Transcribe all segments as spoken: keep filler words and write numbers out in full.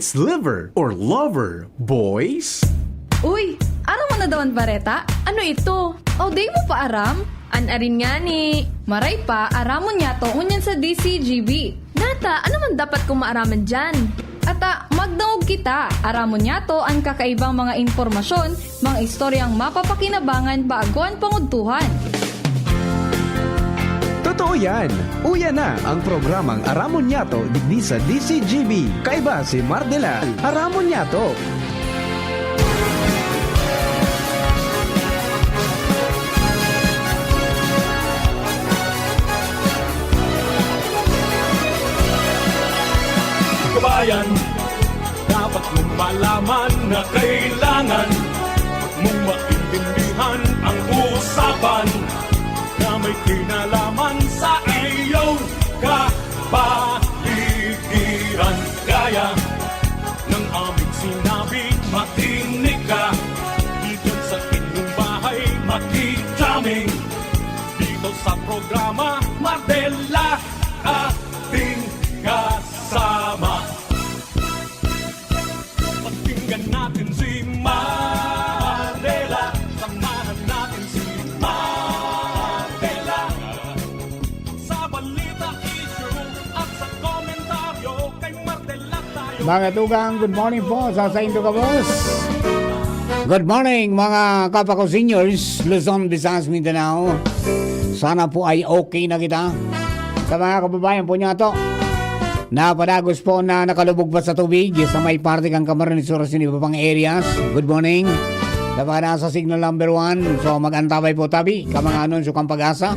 Sliver or lover, boys? Uy, aram mo na daw an bareta? Ano ito? O, di mo pa aram? An arin ngani. Maray pa, aramon niyato ngunyan sa D C G B. Nata, ano man dapat kong maaraman diyan? Ata, magdangog kita. Aramon niyato an kakaibang mga impormasyon, mga istoryang mapapakinabangan bago an pangudtuhan. Totoo yan! Uya na ang programang Aramon Niyato digdi sa D C G B. Kaiba si Mardelal. Aramon Niyato. Kabayan, dapat mong malaman na kailangan mong maintindihan ang usapan na may kinalaman sa iyong kapaligiran. Kaya ng aming sinabi, makinig ka. Dito sa inyong bahay, makikita kami. Dito sa programa, Mardelal, ating kasama. Pakinggan natin si Mardelal. Samahan natin si Mardelal. Sa balita, issue, at sa komentaryo, kay Mardelal tayo. Mga tugang, good morning po sa saindo gabos. Good morning, mga kapako seniors, Luzon, Visayas, Mindanao. Sana po ay okay na kita. Sa mga kababayan po niyato, napadagos po na nakalubog pa sa tubig sa may parte kan Camarines Sur asin iba pang areas. Good morning. Sa mga nasa signal number one, so mag-antabay po tabi ka mga anunsyo kan PAGASA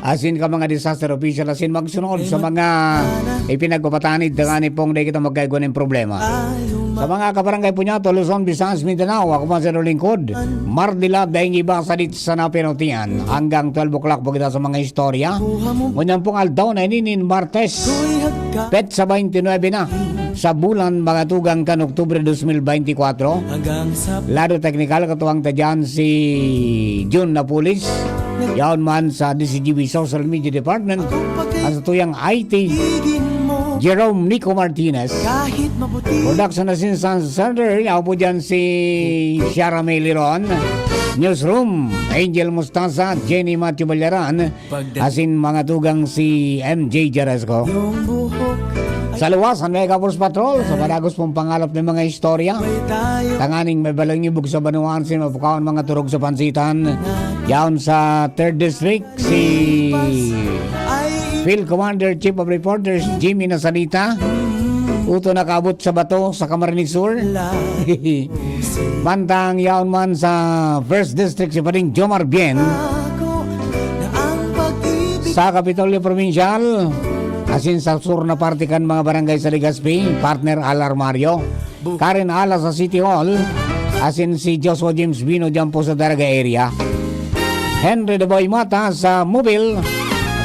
asin ka mga disaster official asin magsunod sa mga ipinagpapatanid, tangani pong dai kita magkaigwa nin problema. Sa mga kabarangay po niyato, Luzon, Visayas, Mindanao, ako po si lingkod, Mardelal, daing iba sa dit sa napinutian. Hanggang twelve o'clock po kita sa mga istorya. Ngunyan pong aldaw na ini nin Martes, petsa twenty-nine na sa bulan, mga tugang kan Oktubre dos mil beintikwatro. Lado teknikal, katuwang ta dyan si Jun Napoles. Yaon man sa D C G B Social Media Department, ang satuyang I T, Jerome Nico Martinez. Production Assistant Center, yaon po dyan si Shara May Liron. Newsroom, Angel Mostaza, Jenny Matthew Ballaran, asin mga tugang si M J Jaresco. Sa luwas, ang Mega Force Patrol, sa padagos pong pangalap ng mga istorya. Tanganing may balang ibog sa banwaan, sin mapukawan mga turog sa pansitan. Yaon sa Third District, si Field Commander, Chief of Reporters, Jimmy Nasalita. Uto nakaabot sa bato sa Camarines Sur. Mantang yaon man sa First District, si Pading Jomar Bien. Sa Kapitolyo Provincial, asin sa sur na parte kan mga barangay sa Legazpi, partner Alar Mario. Karen Alas sa City Hall, asin si Joshua James Bino dyan po sa Daraga area. Henry the Boy Mata sa Mobile,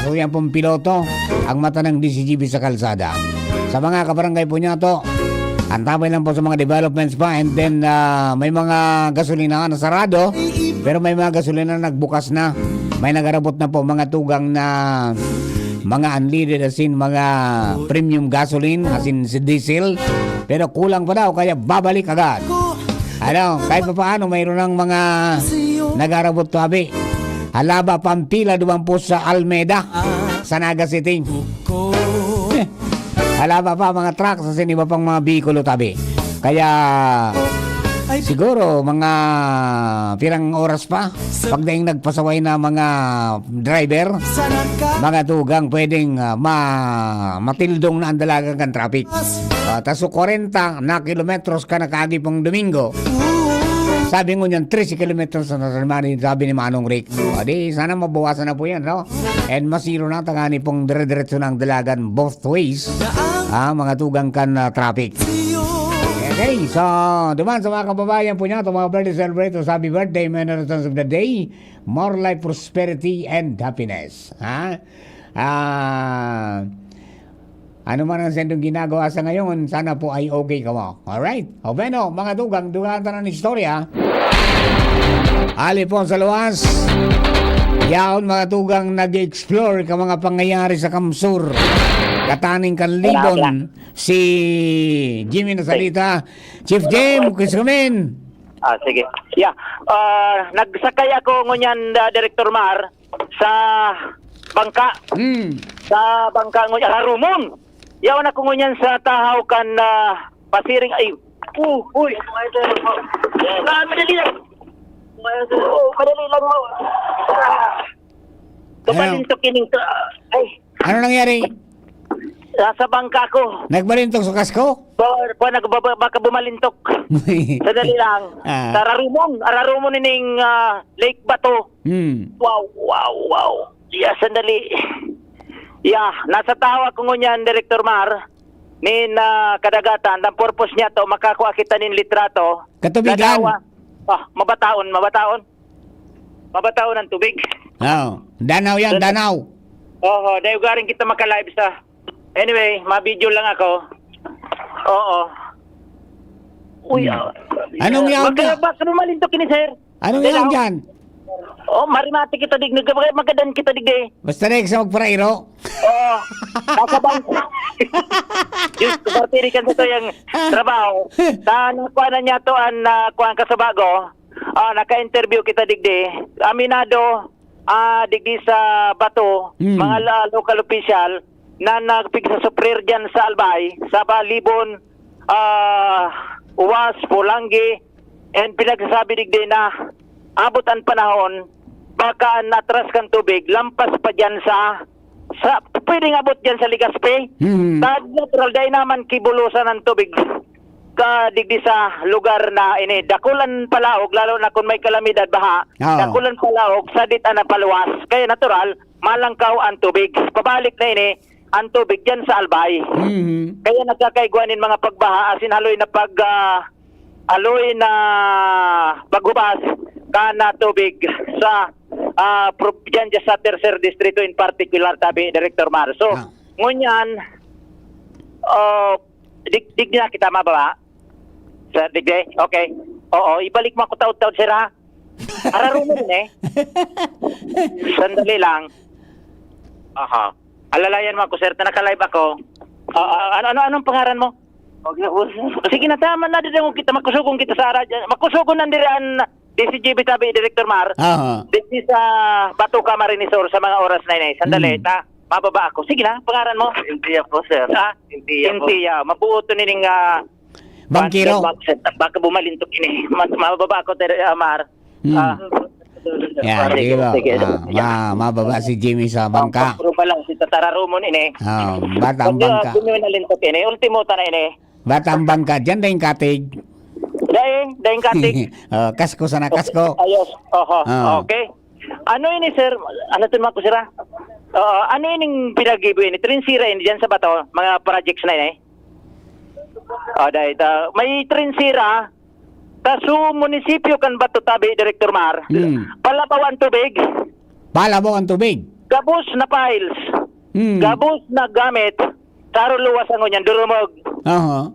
so yan pong piloto, ang mata ng D C G B sa kalsada. Sa mga kabarangay po niyato, antabay lang po sa mga developments pa, and then ah, may mga gasolina na sarado, pero may mga gasolina na nagbukas na. May nagarabot na po mga tugang na mga unleaded asin mga premium gasoline asin si diesel. Pero kulang pa daw, kaya babalik agad. Ano, kahit pa paano, mayroon ng mga nagarabot tabi. Halaba, Pampila, duman po sa Almeda, sa Naga City. Halaba pa, mga truck, sa iba pang mga bikulo tabi. Kaya, siguro, mga pirang oras pa, pagdaing nagpasaway na mga driver, mga tugang, pwedeng ah, ma matildong na ang dalagan kan traffic. Ah, taso kwarenta na kilometros ka nakaagi pong Domingo. Sabi ngunyan, trese kilometros na naman, sabi ni Manong Rick. O di, sana mabawasan na po yan, no? And masiro na, tangani pong dire-diretso na ang dalagan both ways. Ah, mga tugang kan ah, traffic. Okay, so, duman sa mga kababayan po niya, itong mga birthday celebrators, happy birthday, many returns of the day, more life, prosperity, and happiness. Ha? Ah, ano man ang sendong ginagawa sa ngayon, sana po ay okay ka mo. Alright? O bueno, mga tugang, dugaan ta na ng istorya. Ali po sa luwas. Yaon, mga tugang, nag-explore ka mga pangyayari sa Kamsur. Kataning kan Libon, si Jimmy Nasalita. Chief Jim, Chris Rumen. Ah, sige. Yeah. Ah, nagsakay ako ngunyan, ah, Director Mar, sa bangka. Hmm. Sa bangka ngunyan, Rarumon. Yaon ako ngunyan sa tahaw kan, ah, Pasiring. Ay, oh, uy. Ah, madali lang. Oh, madali lang mo. Ah. Ano? Bumalintok ining ka-, ay. Ano nangyari? Nasa bangka ako. Nagbalintok sa kasko? Ba-, ba-, nagbaba-, baka bumalintok. Sandali lang. Ah. Sa Rarumon, Rarumon ining, ah, Lake Bato. Hmm. Wow, wow, wow. Yeah, sandali. Yeah, nasa tahaw ako ngunyan, Director Mar, nin, ah, kadagatan. Ang purpose niya to, makakua kita nin litrato. Katubigan. Lagawa. Ah, mabataon, mabataon. Mabataon ang tubig. Oo. Danaw yan, Danaw. Danaw. Oho, dahil garing kita maka-live sa, anyway, ma-video lang ako. Oo. Uy, Hmm. ah, Anong ah, yaon baka, ka? Baka bumalintok ini, sir. Anong Danaw. Yaon dyan? Oh, marimati kita dig, nag-, magadan kita dig, eh. Basta na sa magparairo. Oo. Nasa bangko. Diyos ko, partirikan sa tuyang trabaho. Sa nakuha na niya to, ang, ah, kuha ang kasubago. Ah, naka-interview kita digdi. Aminado, ah, digdi sa Bato, Hmm. mga la-, local official na nagpigsasuprir diyan sa Albay, sa Balibon, ah, Uwas, Polangui, and pinagsasabi digdi na abot ang panahon, baka ang atras kan tubig, lampas pa diyan sa, sa, pwedeng abot diyan sa Legazpi. Hmm. Sa natural, dahil naman kibulosan ang tubig. Ka digdi sa lugar na ini, dakulan palaog, lalo na kung may kalamidad, baha, Oo. dakulan palaog, sadit an napaluwas. Kaya natural, malangkaw ang tubig. Pabalik na ini, ang tubig diyan sa Albay. Mhm. Kaya nagkakaigwa nin mga pagbaha, asin haloy na pag, ah, haloy na paghubas kan, ah, tubig sa, ah, pro-, diyan, diyan sa Tercer Distrito in particular, tabi, Director Mar. So, Ah. ngunyan, ah, Dig-, digdi na kita mababa? Sir, digdi? Okay. Oo, ibalik mo ako taod-taod, sir, ha? Ararumo rin, eh. Sandali lang. Aha. Alalayan mo ako, sir, ta naka-live ako. Ah, ah, ano, ano, anong pangaran mo? Wag na po, sir. Sige na, tama na, dito kita. Makusugon kita sa ara-, makusugon na diri an D C G B tabi, Director Mar. Aha. Digdi sa Bato, Camarines Sur, sa mga oras na ini. Sandali, Hmm. ta. Mababa ako. Sige na, pangaran mo? Intiya po, sir. Ah, Intiya po. Intiya. Mabuo to nining, ah, Bangkero. Bangkero, sir. Baka bumalintok ini. Ma-, mababa ako, Ter-, ah, Mar. Hmm. Ah. Yan, Sige, di ba? sige. Ah, ma-, mababa si Jimmy sa bangka. Ang pagpruba lang, si Tatararumon ini. Ah, bata ang Kundi, ah, bangka. Kundi nalintok ini. Ultimo ta na ini. Bata ang bangka. Diyan, daing katig. Daing, daing katig. Oh, kasko sana, kasko. Ayos. Oho. Ah. Okay. Ano ini, sir? Ano to, mga kusira? Ah, ano ining pinag-ibo ini? Trinsira ini diyan sa Bato? Mga projects na ini? Ah, dahil, ah, may trinsira. Ta su munisipyo kan Bato tabi, Director Mar. Hmm. Palabaw ang tubig. Palabaw ang tubig. Gabos na piles. Hmm. Gabos na gamit. Saro luwas ang ngunyan, durumog. Aha.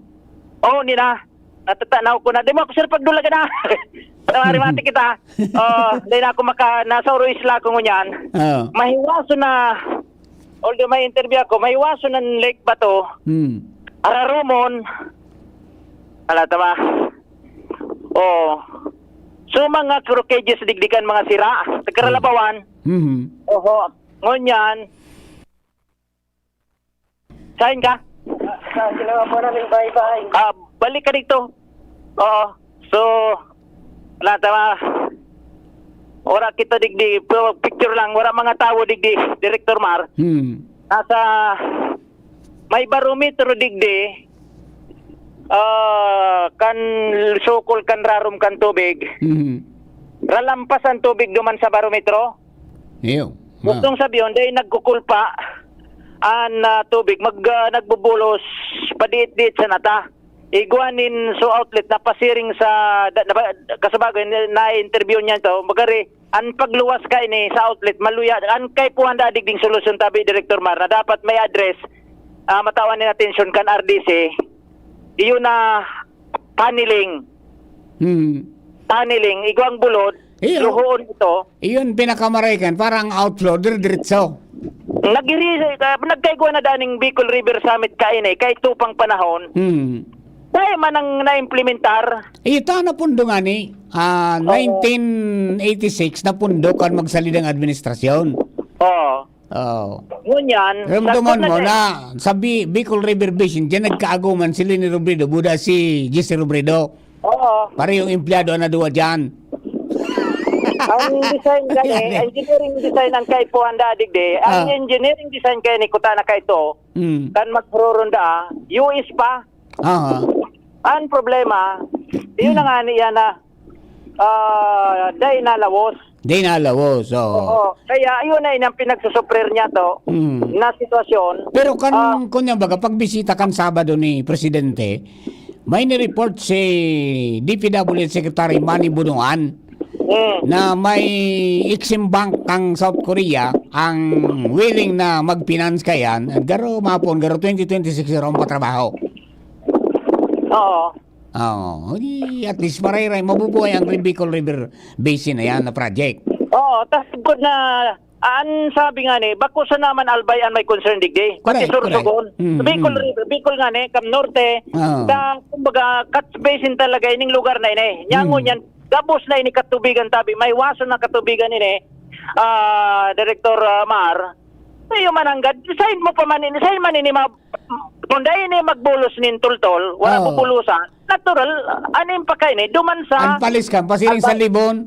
Oo, ni na. Natatanaw ko na. Di mo ako, sir, pagdulagan na. Narimati kita. Oh, di na ako maka-, nasa Oro Isla ako ngunyan. Oo. Mahiwaso na, although may interview ako, mahiwaso ng Lake Bato. Hmm. Ararumon. Ala, tama. Oh. So, mga crocages, digdikan, mga sira. Sa Karalabawan. Mhm. Oho. Ngunyan, Sain ka? Sa ginawa po namin bahay-bahay. Ah, balik ka dito. Oo. So, wala, tama. Wala kita digdi. Pero picture lang. Wala mga tawo digdi, Director Mar. Hmm. Nasa may barometro digdi, ah, kan sukol kan rarom kan tubig. Mhm. Ralampas ang tubig duman sa barometro. Iyo. Ah. Gustong sabiyon, dahil nagkukulpa an, ah, tubig, mag, ah, nagbubulos, padiit-diit sa nata. Igwa nin so outlet na pasiring sa, da-, na, kasabagay, na, na-interview niya to, magari, ang pagluwas ka ini sa outlet, maluya, ang kaipuhan da digding solusyon tabi, Director Mar, na dapat may address, ah, matawan nin atensyon kan R D C, iyon na tunneling. Hmm. Tunneling, igwang bulod, Iyo. Luhoon ito. Iyon pinakamaray kan, parang outflow, dire-diretso. Nagiri-, ah, nagkaigwa na daning Bicol River Summit kaini, kay tupang panahon. Hmm. Dai man ang naimplementar. Ito, napundo nga ni, ah, Oo. nineteen eighty-six, napundo kan magsalidang administrasyon. Oo. Oo. Ngunyan, Ramdaman sagkod na mo sa na, sa Bi-, Bicol River Basin, diyan nagkaaguman si Leni Robredo, buda si Jesse Robredo. Oo. Parehong empleyado na duwa diyan. Ang design gani, Yan eh. engineering design ang kaipuhan da digdi. Ang Ah. engineering design kaya ni kuta na kaito, Mm. kan maghururon da, U S pa. Aha. Ang problema, yun na nga niya na, ah, dai nalawos. Dai nalawos, oo. Oo. Kaya yun na yun ang pinagsusuprir niya to, Mm. na sitwasyon. Pero kan, Ah. kunya baga, pagbisita kan Sabado ni Presidente, may ni-report si D P W Secretary Manny Bonoan Mm. na may Exim Bank ang South Korea ang willing na mag-finance kayan, garo mapon, garo twenty twenty-six garo ang patrabaho. Oo. Oo. Di, at least, marayray, mabubuhay ang Bicol River Basin na yan na project. Oo, tas good na, an sabi nga ni, bako sa naman Albay an may concern digdi. Pati Correct, Sorsogon. correct. Mm, Bicol mm. River, Bicol nga ni, Cam Norte, Ah. sa, kumbaga, catch basin talaga ining lugar na ini. Nya Mm. ngunyan, gabos na ini katubigan tabi, may waso na katubigan ini, ah, Director, ah, Mar. Iyo man ang gad, sign mo pa man ini, sign man ini ma-, kung dai ini magbulos nin tultol, wala Oo. bubulusan, natural, aning pa kaini, duman sa Agpalis ka, pasiring Agpa- sa Libon.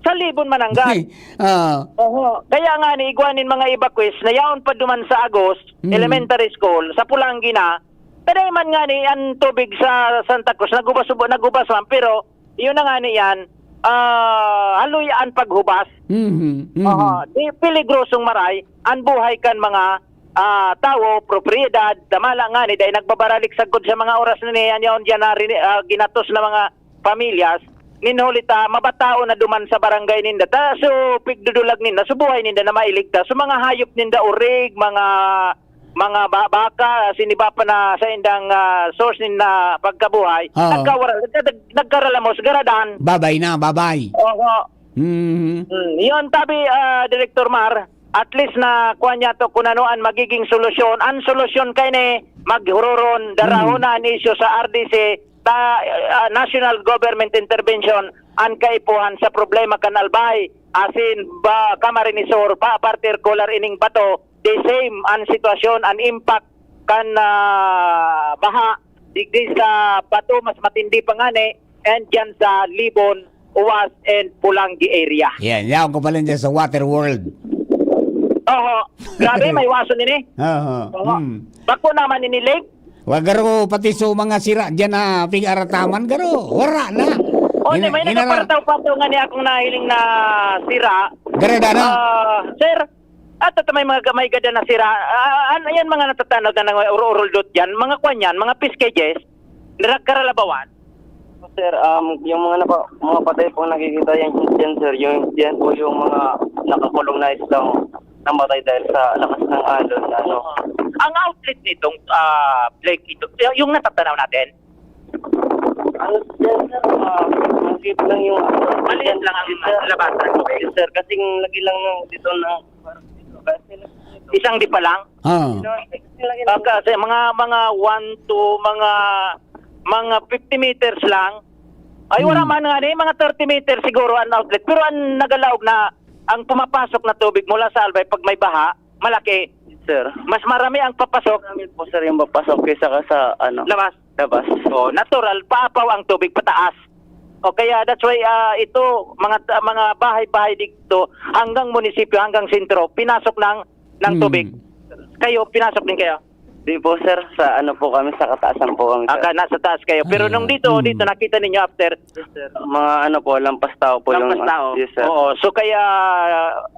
Sa Libon man ang gad. Ah. Oho. Kaya nga ni, igwa nin mga evacuees na yaon pa duman sa Agos Mm. Elementary School, sa Pulanggi na, kaya man nga ni, ang tubig sa Santa Cruz, nagubas-ubo-, nagubas man, pero, yun na nga ni yan, ah, haloy an paghubas. Mhm, mhm. Oho. Di, peligrosong maray, ang buhay kan mga, ah, tawo, propiedad, damala nga ni, dahil nagbabaralik sagkod sa mga oras na niyan, yaon diyan na rini-, ah, ginatos na mga pamilyas, nin huli ta, mabataon na duman sa barangay ninda. Ta, so, pigdudulag ninda, so buhay ninda na mailigtas. So, mga hayop ninda, urig, mga, mga ba-, baka, siniba pa na sa indang, ah, source ninda pagkabuhay, Oo. nagkawara-, nagka-, nagkaralamos, garadan. Babay na, babay. Oho. Mhm. Hmm, yun, tabi, ah, Director Mar, at least na kuwan niya to kung ano ang magiging solusyon. Ang solusyon kay ni maghuroron, darahon Mhm. na ang isyu sa R D C, ta-, ah, national government intervention, ang kaipuhan sa problema kan Albay, asin ba, Camarines Sur, pa, particular ining bato, the same ang sitwasyon, ang impact kan, ah, baha, digdi sa bato, mas matindi pa ngani, and dyan sa Libon, Uwas, and Pulanggi area. Yan, yaon ko pala dyan sa Water World. Oho, grabe, may waso nini. Oho. Oho. Hmm. Bako naman ini lake. Wa, garo, pati so mga sira dyan na pig-arataman, garo, wara na. O, Ina-, di, may inara- nakaparataw-pataw nga ni akong nahiling na sira. Garada na. Ah, sir, ato ta may mga, may gada na sira. Ah, ano yan, mga natatanaw na nang uro-uruldot dyan? Mga kwan yan, mga piskages, nagkaralabawan. Sir, um, yung mga napa-, mga patay pong nakikita yan, yan, sir, yung, yan po yung mga nakakulong na islang namatay dahil sa lakas ng alon na, ano. Ang outlet nitong, ah, lake ito, y-, yung natatanaw natin? Ano, yan, sir, ah, maliit lang yung, ano, Maliit lang ang, sir, labasan. Yes, sir, kasing lagi lang ng dito ng Isang di pa lang? Ah. Ah, kasi mga, mga one to mga, mga fifty meters lang. Ay, wala Hmm. man nga ni, mga thirty meters siguro ang outlet. Pero ang nagalaog na, ang pumapasok na tubig mula sa Albay pag may baha, malaki. Sir. Mas marami ang papasok. Marami po, sir, yung papasok kaysa ka sa, ano, Labas. labas. Oh, natural, paapaw ang tubig pataas. O kaya that's why, ah, ito, mga ta-, mga bahay-bahay dito, hanggang munisipyo, hanggang sentro, pinasok ng, ng Hmm. tubig. Kayo, pinasok din kayo? Di po, sir. Sa ano po kami, sa kataasan po kami, sir. Ah, ka-, nasa taas kayo. Pero Ah, nung dito, hmm. dito, nakita ninyo after? Yes, sir. Mga ano po, lampas tao po yung Lampas tao. Yes, sir. Oo. So kaya,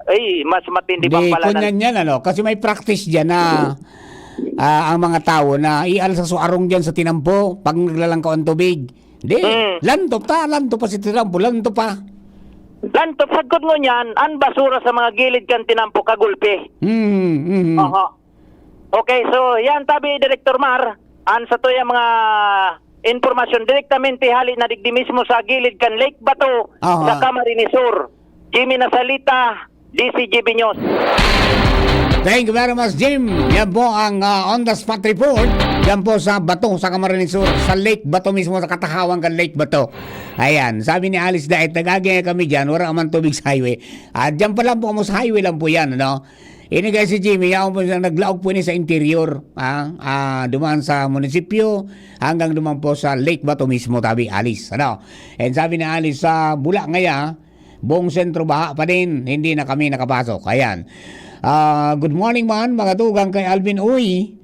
ay, mas matindi Hindi, pang pala na kunyan yan, ano? Kasi may practice dyan na, ah, ang mga tao na ialsa so arong dyan sa tinampo pag naglalangkaw ang tubig. Di, Mm. lanto pa, lanto pa si tinampo, lanto pa. Lanto, sagkod ngunyan, ang basura sa mga gilid kan tinampo kagulpi. Mm, mm. Oho. Okay, so yan, tabi, Director Mar, ang sa tuyang mga impormasyon, direktamente hali na digdi mismo sa gilid kan Lake Bato, Aha. sa Camarines Sur. Jimmy Nasalita, D C G B News. Thank you very much, Jim. Yan po ang, ah, on the spot report. Yan po sa Bato, sa Camarines Sur, sa Lake Bato mismo, sa katahawan kan Lake Bato. Ayan, sabi ni Alice Daet, "Nag-agi kami dyan, wala man tubig sa highway." Ah, dyan pa lang po kamo sa highway lang po yan, ano? Ini kay si Jimmy, yaon po siya, naglaog po ini sa interior, ah, ah, duman sa munisipyo, hanggang duman po sa Lake Bato mismo, tabi Alice, ano? And sabi ni Alice, sa Bula ngaya, buong sentro baha pa din, hindi na kami nakapasok. Ayan. Ah, good morning man, mga tugang kay Alvin Uy.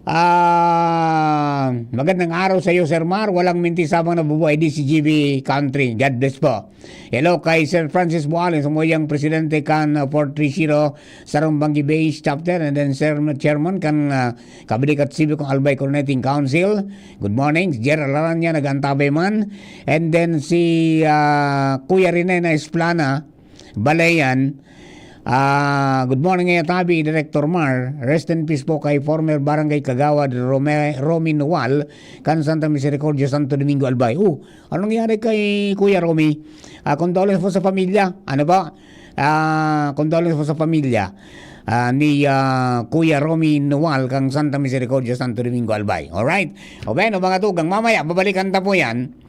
Ah, magandang araw sa iyo, Sir Mar. Walang mintis habang nabubuhay di si G B Country. God bless po. Hello kay Sir Francis Bualin, samuyang presidente kan, uh, four three zero Sarong Banggi Base Chapter, and then Sir Chairman kan, uh, Kabilikat Sibio kan Albay Coordinating Council. Good morning. Gerald Aranya, nag-antabay man. And then si, uh, Kuya Rene na Esplana, Balayan. Ah, good morning, Kuya Tabi, Director Mar. Rest in peace po kay former Barangay Kagawad Rome-, Romy Noal, kan Santa Misericordia, Santo Domingo, Albay. Oh, anong nangyari kay Kuya Romy? Ah, condolence po sa pamilya. Ano ba? Ah, condolence po sa pamilya, ah, ni, ah, Kuya Romy Noal kang Santa Misericordia, Santo Domingo, Albay. Alright? O bueno, mga tugang, mamaya, babalikan ta po yan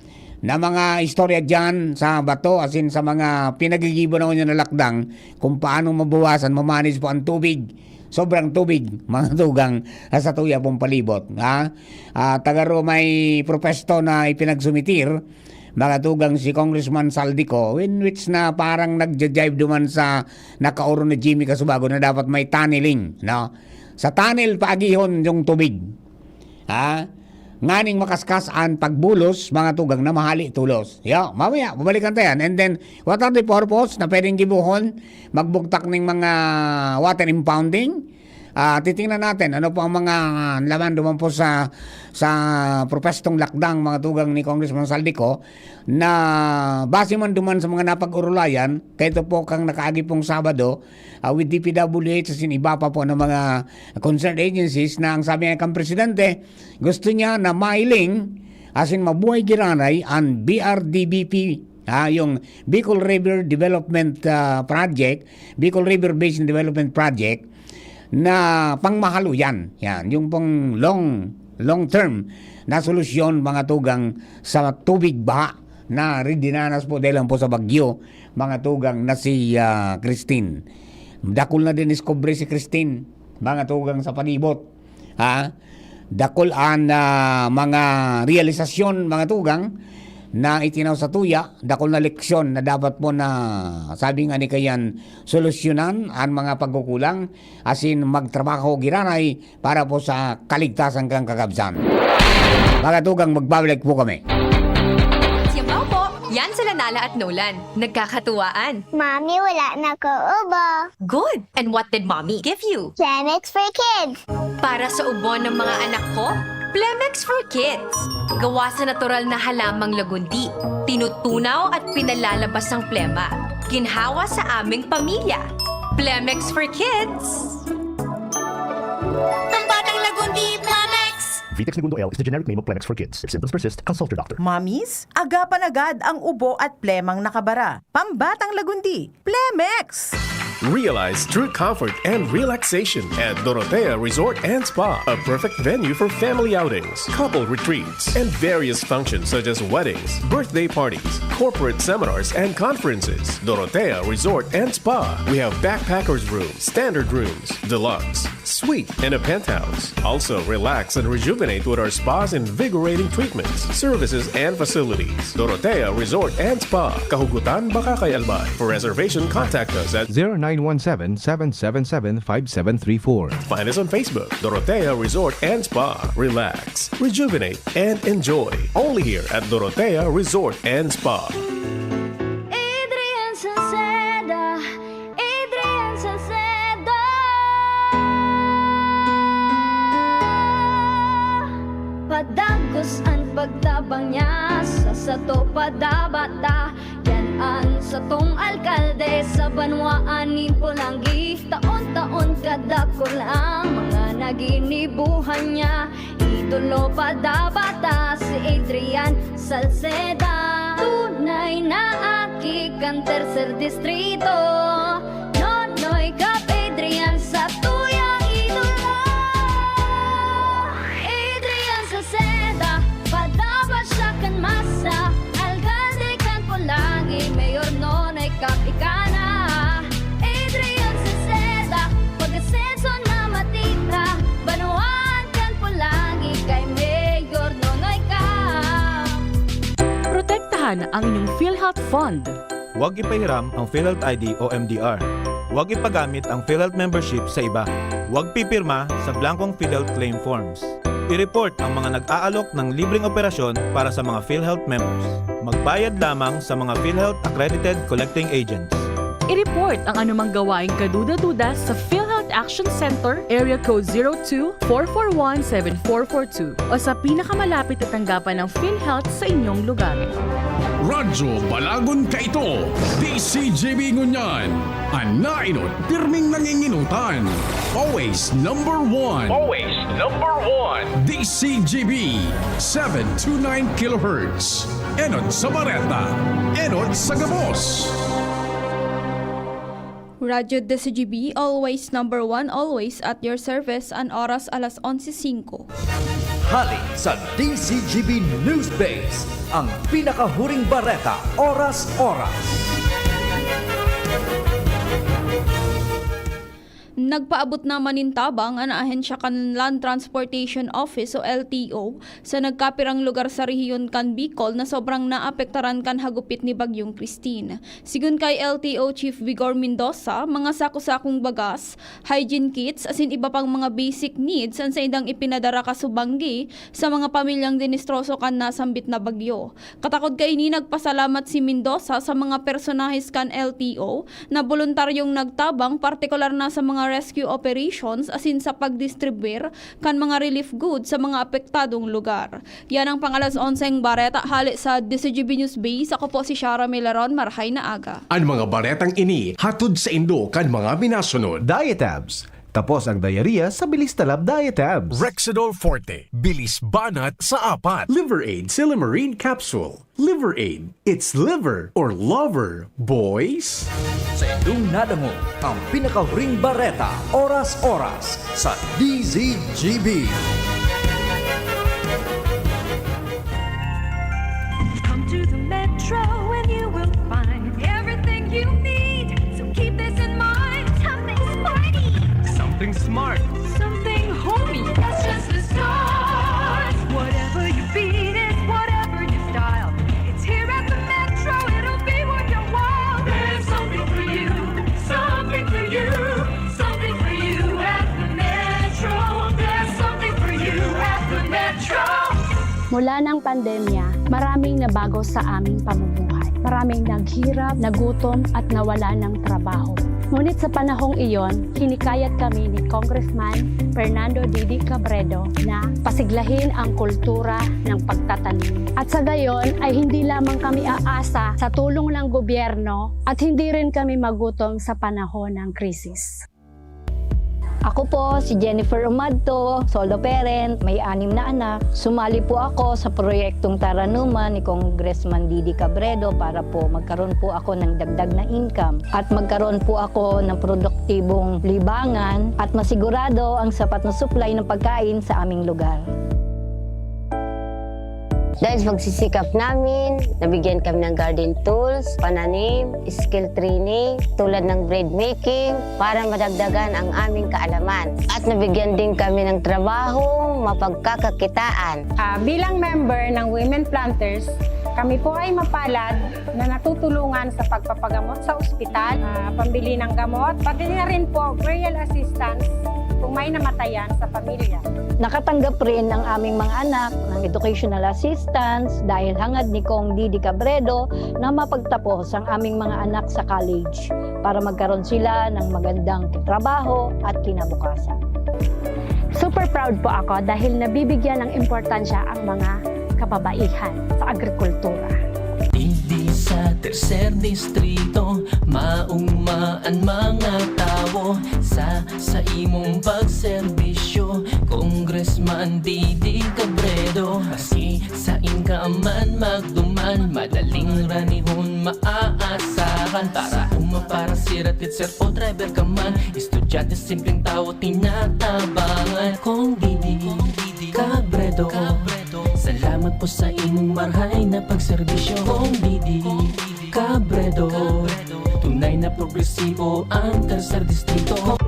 na mga istorya dyan sa Bato, as in sa mga pinagigibo na niya na lakdang, kung paano mabawasan, mamanage po ang tubig, sobrang tubig, mga tugang, sa tuya pong palibot. Ha? Ah, taga Roma may propesto na ipinagsumitir, mga tugang, si Congressman Saldico, in which na parang nagja-jive duman sa nakaoron ni Jimmy Casubago na dapat may tunneling, no? Sa tunnel, paagihon yung tubig. Ha? Nganing makaskas an pagbulos, mga tugang, na mahali tulos. Yo, mamaya, babalikan ta yan. And then, what are the purpose na pwedeng gibohon? Magbugtak ning mga water impounding? Ah, titingnan natin ano po ang mga laman duman po sa, sa propestong lakdang, mga tugang, ni Congressman Saldico, na base man duman sa mga napag-urulayan, kaito po kang nakaagi pong Sabado, ah, with D P W H asin iba pa po na mga concerned agencies na ang sabi nga kan Presidente, gusto niya na mailing asin mabuhay giranay an B R D B P, ah, yung Bicol River Development, ah, Project, Bicol River Basin Development Project, na pangmahaloyan. Yan, yung pong long, long term na solusyon, mga tugang, sa tubig baha na dinanas po dahil lang po sa bagyo, mga tugang, na si, ah, Christine. Dakul na din iskobre si Christine, mga tugang, sa palibot. Ha? Dakul an, ah, mga realisasyon, mga tugang, na itinaw sa tuya, dakul na leksyon na dapat po na, sabi nga ni kayan, solusyonan an mga pagkukulang, asin magtrabaho giranay para po sa kaligtasan kan kakabsan. Mga tugang, magbabalik po kami. Siya po, yan sila Nala at Nolan. Nagkakatuwaan. Mami, wala na ko ubo. Good! And what did Mommy give you? Plemex for Kids. Para sa ubo ng mga anak ko, Plemex for Kids. Gawa sa natural na halamang lagundi. Tinutunaw at pinalalabas ang plema. Ginhawa sa aming pamilya. Plemex for Kids. Ang batang lagundi, Plemex! Vitex Negundo L is the generic name of Plemex for Kids. If symptoms persist, consult your doctor. Mommies, agapan agad ang ubo at plemang nakabara. Pambatang lagundi, Plemex! Realize true comfort and relaxation at Dorotea Resort and Spa, a perfect venue for family outings, couple retreats, and various functions such as weddings, birthday parties, corporate seminars, and conferences. Dorotea Resort and Spa. We have backpackers room, standard rooms, deluxe, suite, and a penthouse. Also, relax and rejuvenate with our spa's invigorating treatments, services, and facilities. Dorotea Resort and Spa, Kahugutan, Bacacay, Albay. For reservation, contact us at zero nine one seven, seven seven seven, five seven three four. Find us on Facebook, Dorotea Resort and Spa. Relax, rejuvenate, and enjoy. Only here at Dorotea Resort and Spa. Adrian Salceda, Adrian Salcedo. Padagos an pagtabang niya sa sato padabata. Yan an satong alkalde sa banwaan nin Polangui. Taon-taon kadakul ang mga naginibuhan niya. Idolo padabata si Adrian Salceda. Tunay na aki kan Tercer Distrito. Nonoy Kap Adrian sa tuya. ang inyong PhilHealth Fund. Huwag ipahiram ang PhilHealth I D o M D R. Huwag ipagamit ang PhilHealth membership sa iba. Huwag pipirma sa blankong PhilHealth claim forms. I-report ang mga nag-aalok ng libreng operasyon para sa mga PhilHealth members. Magbayad lamang sa mga PhilHealth accredited collecting agents. I-report ang anumang gawaing kaduda-duda sa PhilHealth Action Center, Area Code zero two four four one seven four four two, o sa pinakamalapit na tanggapan ng PhilHealth sa inyong lugar. Radyo Balagon Kaito, D C G B Ngunyan, an naenot pirming nanginginutan. Always number one. Always number one. D C G B, seven two nine kilohertz. Enot sa bareta, enot sa gabos. Radyo D C G B, always number one, always at your service, an oras alas onse singko. Hali sa D C G B News Base, ang pinakahuring bareta, oras-oras. Nagpaabot naman nin tabang an ahensya kan Land Transportation Office o L T O sa nagkapirang lugar sa rehiyon kan Bicol na sobrang naapektaran kan hagupit ni Bagyong Christine. Sigon kay L T O Chief Vigor Mendoza, mga sako-sakong bagas, hygiene kits, asin iba pang mga basic needs an saindang ipinadara kasubanggi sa mga pamilyang dinistroso kan nasambit na bagyo. Katakod kaini, nagpasalamat si Mendoza sa mga personahes kan L T O na boluntaryong nagtabang, partikular na sa mga rescue operations asin sa pagdistribwir kan mga relief goods sa mga apektadong lugar. Yan ang pang-alas onseng bareta hale sa D C G B News Base. Ako po si Shara Milaron. Marahay na aga. An mga baretang ini hatod saindo kan mga minasunod. Diatabs. Tapos ang diarrhea sa bilis talab Diatabs. Rexidol Forte, bilis banat sa apat. Liver Aid Silymarin Capsule. Liver Aid. It's liver or lover, boys. Saindong nadangog ang pinakahuring bareta, oras-oras, sa D Z G B. Come to the Metro and you will find everything you need. So keep this in mind. Something sporty. Something smart. Something homey. That's just the start. Whatever your beat is, whatever your style, it's here at the Metro. It'll be worth your while. There's something for you. Something for you. Something for you at the Metro. There's something for you at the Metro. Mula ng pandemya, maraming nabago sa aming pamumuhay. Maraming naghirap, nagutom, at nawalan ng trabaho. Ngunit sa panahong iyon, hinikayat kami ni Congressman Fernando Didi Cabredo na pasiglahin ang kultura ng pagtatanim. At sa gayon ay hindi lamang kami aasa sa tulong ng gobyerno at hindi rin kami magutom sa panahon ng krisis. Ako po si Jennifer Umadto, solo parent, may anim na anak. Sumali po ako sa proyektong Taranuman ni Congressman Didi Cabredo para po magkaroon po ako ng dagdag na income at magkaroon po ako ng produktibong libangan at masigurado ang sapat na supply ng pagkain sa aming lugar. Dahil sa pagsisikap namin, nabigyan kami ng garden tools, pananim, skill training, tulad ng bread making, para madagdagan ang aming kaalaman. At nabigyan din kami ng trabahong mapagkakakitaan. Ah, bilang member ng Women Planters, kami po ay mapalad na natutulungan sa pagpapagamot sa ospital, ah, pambili ng gamot, pati na rin po burial assistance kung may namatayan sa pamilya. Nakatanggap rin ang aming mga anak ng educational assistance dahil hangad ni Cong Didi Cabredo na mapagtapos ang aming mga anak sa college para magkaroon sila ng magandang trabaho at kinabukasan. Super proud po ako dahil nabibigyan ng importansya ang mga kababaihan sa agrikultura. Digdi sa Tercer Distrito, maugma an mga tawo sa, sa imong pagserbisyo, Congressman Didi Cabredo. Maski sain ka man magduman, madaling ranihon maaasahan. Para uma, para sira, teacher o driver ka man, estudyante, simpleng tawo, tinatabangan. Cong Didi, Cabredo. Salamat po sa imong marahay na pagserbisyo, Cong Didi Cabredo. Tunay na progresibo ang Tercer Distrito.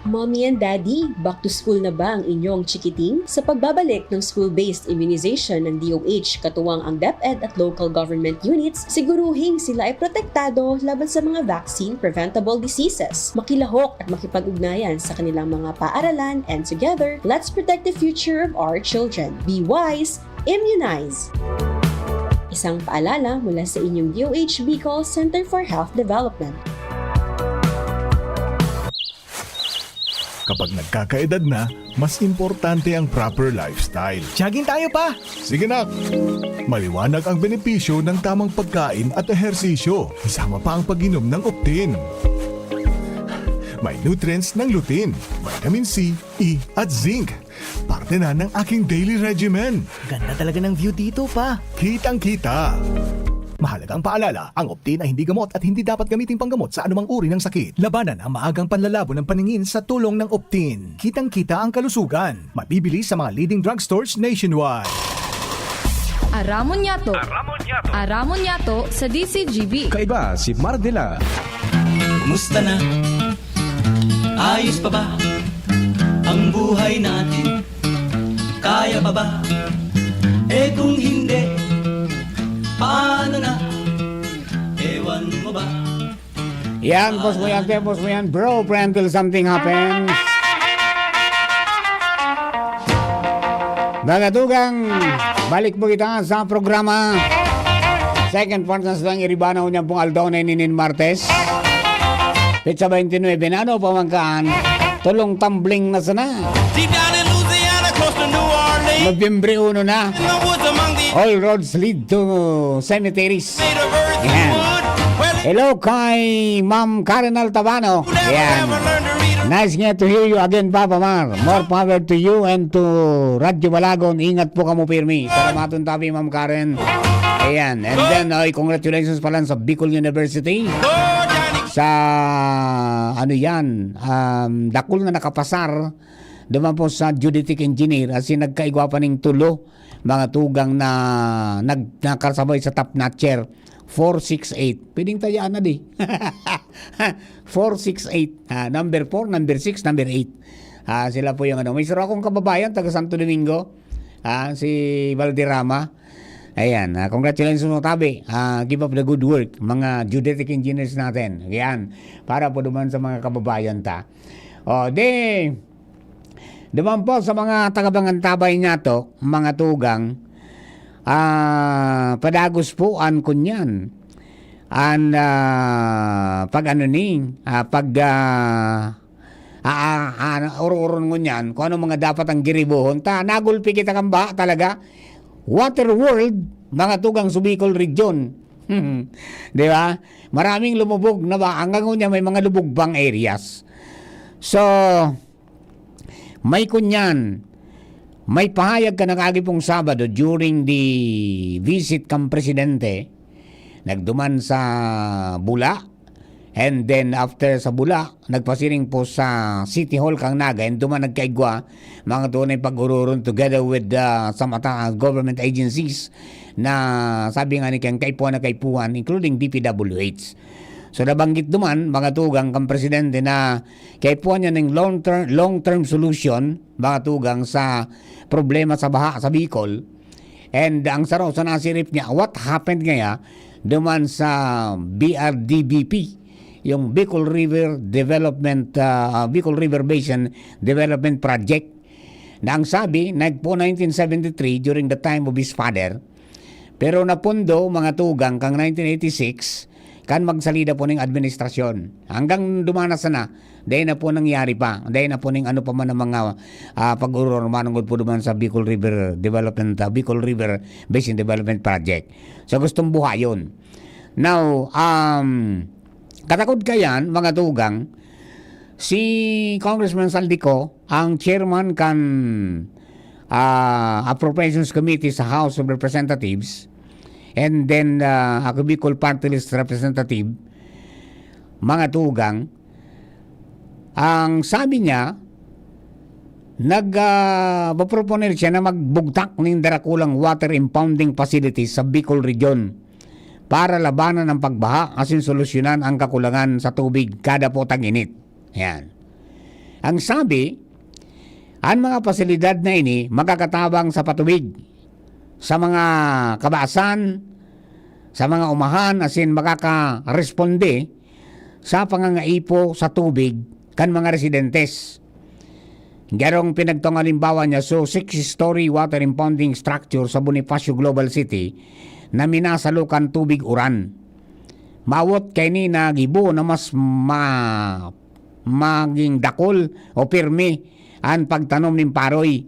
Mommy and Daddy, back to school na ba ang inyong chikiting? Sa pagbabalik ng school-based immunization ng D O H, katuwang ang DepEd at local government units, siguruhing sila ay protektado laban sa mga vaccine-preventable diseases. Makilahok at makipag-ugnayan sa kanilang mga paaralan, and together, let's protect the future of our children. Be wise, immunize! Isang paalala mula sa inyong D O H Bicol Center for Health Development. Kapag nagkakaedad na, mas importante ang proper lifestyle. Jogging tayo pa! Sige, nak! Maliwanag ang benepisyo ng tamang pagkain at ehersisyo, kasama pa ang pag-inom ng Optin. May nutrients ng lutein, vitamin C, E at zinc. Parte na ng aking daily regimen. Ganda talaga ng view dito, pa. Kitang-kita. Mahalagang paalala, ang Optin ay hindi gamot at hindi dapat gamiting panggamot sa anumang uri ng sakit. Labanan ang maagang panlalabo ng paningin sa tulong ng Optin. Kitang-kita ang kalusugan. Mabibili sa mga leading drugstores nationwide. Aramon Yato. Aramon Yato. Aramon Yato sa D C G B. Kaiba si Mardela. Kumusta na? Ayos pa ba ang buhay natin? Kaya pa ba? Eh kung hindi, paano na? Ewan mo ba? Yan, pos mo yan, te, pos mo yan, bro, pre, until something happens. Mga tugang, balik po kita sa programa. Second part na sa Iribana, unyang pong aldaw na ininin Martes. Petsa twenty-nine na, ano, pamangkaan? Tulong tumbling na sana. Deep down in Louisiana, close to New Orleans. Nobyembre uno na. In the woods among the All roads lead to cemeteries. made of earth Yan. and wood. Well, Hello kay Ma'am Karen Altabano. never Yan. ever learned to read or Nice nga to hear you again, Papa Mar. More power to you and to Radyo Balagon. Ingat po kamo pirmi. Salamat tabi, Ma'am Karen. Ayan. And then, oy, congratulations pala sa Bicol University. Oh, Johnny. Sa, ano yan, um, dakul na nakapasar, duman po sa geodetic engineer, as in, nagkaigwa pa ning tulo, mga tugang na nag, nakasabay sa top notcher, four six eight. Pwedeng tayaan na di. four six eight. Ah, number four, number six, number eight. Ah, sila po yung ano. May isa akong kababayan, taga Santo Domingo. Ah, si Valderrama. Ayan, ah, congratulations mo tabi. Ah, keep up the good work, mga geodetic engineers natin. Ayan, para po duman sa mga kababayan ta. O, di, duman po sa mga taga-Bangantabay niya to, mga tugang, ah, padagos po an kunyan. An, ah, pag ano ni, ah, pag, ah, ah, ah, ah, oro-oron ngunyan, kung ano mga dapat ang giribohon. Ta, nagulpi kita kan baha talaga. Water World, mga tugang sa Bicol Region. Di ba? Maraming lumubog na ba? Hanggang ngunyan may mga lubog bang areas. So, may kunyan, may pahayag ka nakaagi pong Sabado during the visit kang Presidente, nagduman sa Bula, and then after sa Bula, nagpasiring po sa City Hall kang Naga, and duman nagkaigwa, mga tunay pag-ururon together with uh, some ata- government agencies na sabi nga ni kang kaipuhan na kaipuhan, including D P W H. So nabanggit duman, mga tugang kang Presidente na kaipuhan niya ng long-term, long-term solution, mga tugang sa problema sa baha sa Bicol. And ang saro sa nasirip niya, what happened ngaya duman sa B R D B P, yung Bicol River Development, ah, Bicol River Basin Development Project, na ang sabi, nagpo nineteen seventy-three during the time of his father, pero napundo, mga tugang, kang nineteen eighty-six, kan magsalida po ning administrasyon. Hanggang dumanas na, dahil na po nangyari pa, dahil na po ning ano pa man ang mga ah, pag-ururor manungod po duman sa Bicol River Development, ah, Bicol River Basin Development Project. So gustong buhayon. Now, um, katakod kayan, mga tugang, si Congressman Saldico, ang chairman kan ah, Appropriations Committee sa House of Representatives, and then ah, ako Bicol Party List Representative, mga tugang, ang sabi niya, nag ah, proponer siya na magbugtak ning darakulang water impounding facility sa Bicol Region para labanan ang pagbaha asin solusyonan ang kakulangan sa tubig kada po tag-init. Yan. Ang sabi, an mga pasilidad na ini makakatabang sa patubig, sa mga kabasan, sa mga umahan, asin makakaresponde sa pangangaipo sa tubig kan mga residentes. Garong pinagtong halimbawa niya so six-story water impounding structure sa Bonifacio Global City na minasalokan tubig uran. Mawot kaini na gibo na mas ma-, maging dakul o pirmi an pagtanom nin paroy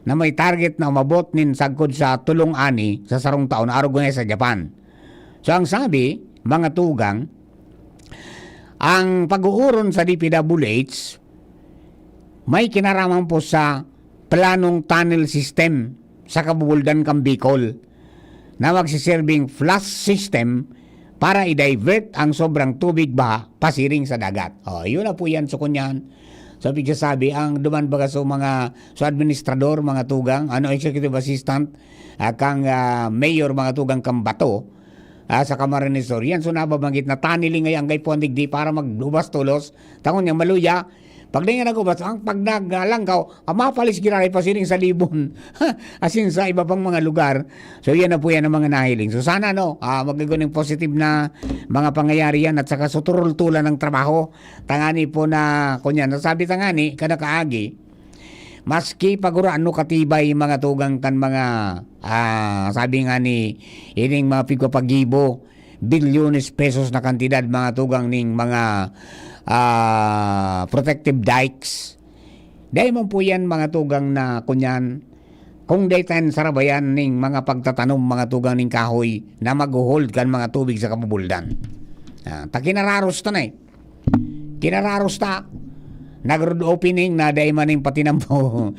na may target na umabot nin sagkod sa tolong ani sa sarong taon, arog ngunyan sa Japan. So, ang sabi, mga tugang, ang pag-uuron sa D P W H may kinaraman po sa planong tunnel system sa kabubuldan kan Bicol na magsiserbing flush system para i-divert ang sobrang tubig baha pasiring sa dagat. Oh, yun na po yan, so kunyan. So, pigsasabi, ang duman baga so mga, so administrador, mga tugang, ano, executive assistant, ah, kang, ah, mayor, mga tugang kang Bato, ah, sa Camarines Sur. Yan, so nababanggit na tunneling ngay ang kaipuhan digdi para maglubas tolos. Tangon niya, maluya. Pag di nga nagubas, ang pag naglangkaw, ah, mapalis giraray pasiring sa Libon. Asin sa iba pang mga lugar. So, yan na po yan ang mga nahiling. So, sana, no, ah, magiguning positive na mga pangyayari yan at saka suturultulan ng trabaho. Tangani po na, kunyan, nasabi tangani, kada kaagi, maski pagurano katibay mga tugang kan mga, ah, sabi nga ni ining mga pigpapagibo, bilyones pesos na kantidad, mga tugang ning mga, ah, protective dikes. Dai man po yan, mga tugang, na kunyan, kung dai tan sarabayan ning mga pagtatanom, mga tugang ning kahoy na magho-hold kan mga tubig sa kabubuldan. Ah, ta kinararos ta na eh. Kinararos ta. Nag-road opening na dai man ning patinampo.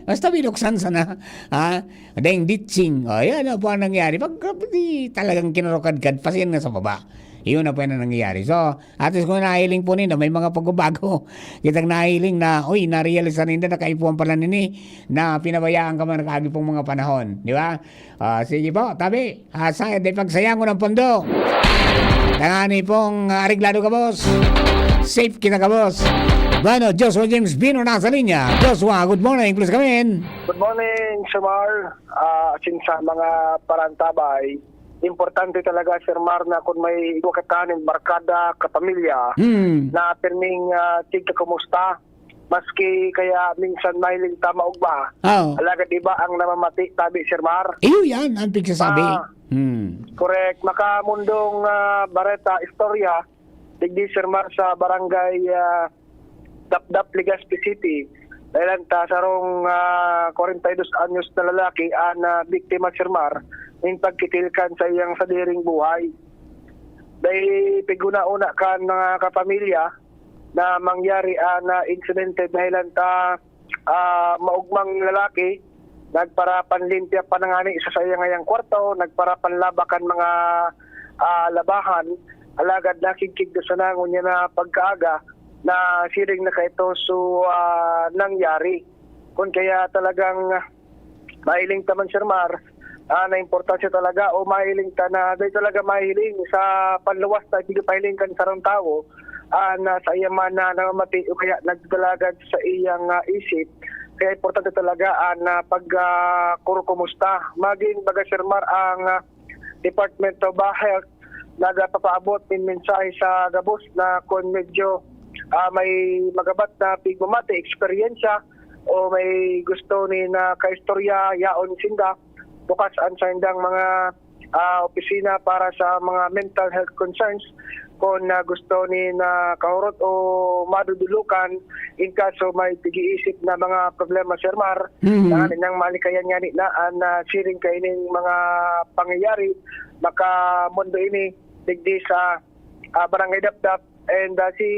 Basta binuksan sana. Ha? Daing ditching. O, yan na po ang nangyari. Pag, di, talagang kinarukadkad, pasiyan na sa baba. Yun na po yan ang nangyayari. So, at least kung nahiling po ninda, may mga pagbabago. Kitang nahiling na, uy, narealize na ninda, nakaipuhan pala nini, na pinabayaan ka man nakaagi pong mga panahon. Di ba? Ah, sige po, tabi. Ah, sa, di pagsayangon ang pondo. Tangani pong, ah, areglado ka, boss. Safe kita ka, boss. Bueno, Joshua James Bino nasa linya. Joshua, good morning. Please come in. Good morning, Sir Mar. Ah, asin sa mga parantabay, importante talaga, Sir Mar, na kung may iwa ka tanin, barkada, kapamilya, Hmm. na pirming, ah, tigka kumusta, maski kaya minsan mahiling ta maugma, Oo. alagad iba ang namamati, tabi, Sir Mar. Iyo yan, ang pigsasabi. Ah. Hmm. Correct. Makamundong, ah, bareta, istorya, digdi, Sir Mar, sa barangay, ah, Dapdap, Legazpi City. Dahil ang ta-, sarong, ah, kwarenta y dos anyos na lalaki ang, ah, biktima, Sir Mar, nin pagkitil kan sa iyang sadiring buhay. Dahil piguna-una kan mga kapamilya na mangyari ang, ah, insidente dahil ang ta-, ah, maugmang lalaki nagparapanlimpya pa na ngani sa saiyang ngayang kwarto, nagparapanlaba kan mga, ah, labahan, alagad nakigkig na sana ngunyan na pagkaaga na siring na kaito so, ah, nangyari. Kun kaya talagang mahiling ta man, Sir Mar, ah, na importansya talaga o mahiling ta na dahil talaga mahiling sa panluwas na tigpahiling kan sarong tawo, ah, na sa iya man na namamati o kaya nagdalagan sa iyang, ah, isip. Kaya importante talaga ang, ah, pag, ah, kurukumusta. Maging baga, Sir Mar, ang, ah, Department of, ah, Health nagpapaabot nin mensahe sa gabos na kung medyo, ah, may magabat na pigmamati, eksperyensya, o may gusto ni na kaistorya, yaon sinda, bukas ang saindang mga, ah, opisina para sa mga mental health concerns. Kung, ah, gusto ni na kahurot o madudulukan, in kaso may pag-iisip na mga problema, Sir Mar, Mhm. na nang malikayan nga ni na, ah, na siring kaining mga pangyayari, makamundo ini digdi sa, ah, Barangay Dapdap, and, ah, si,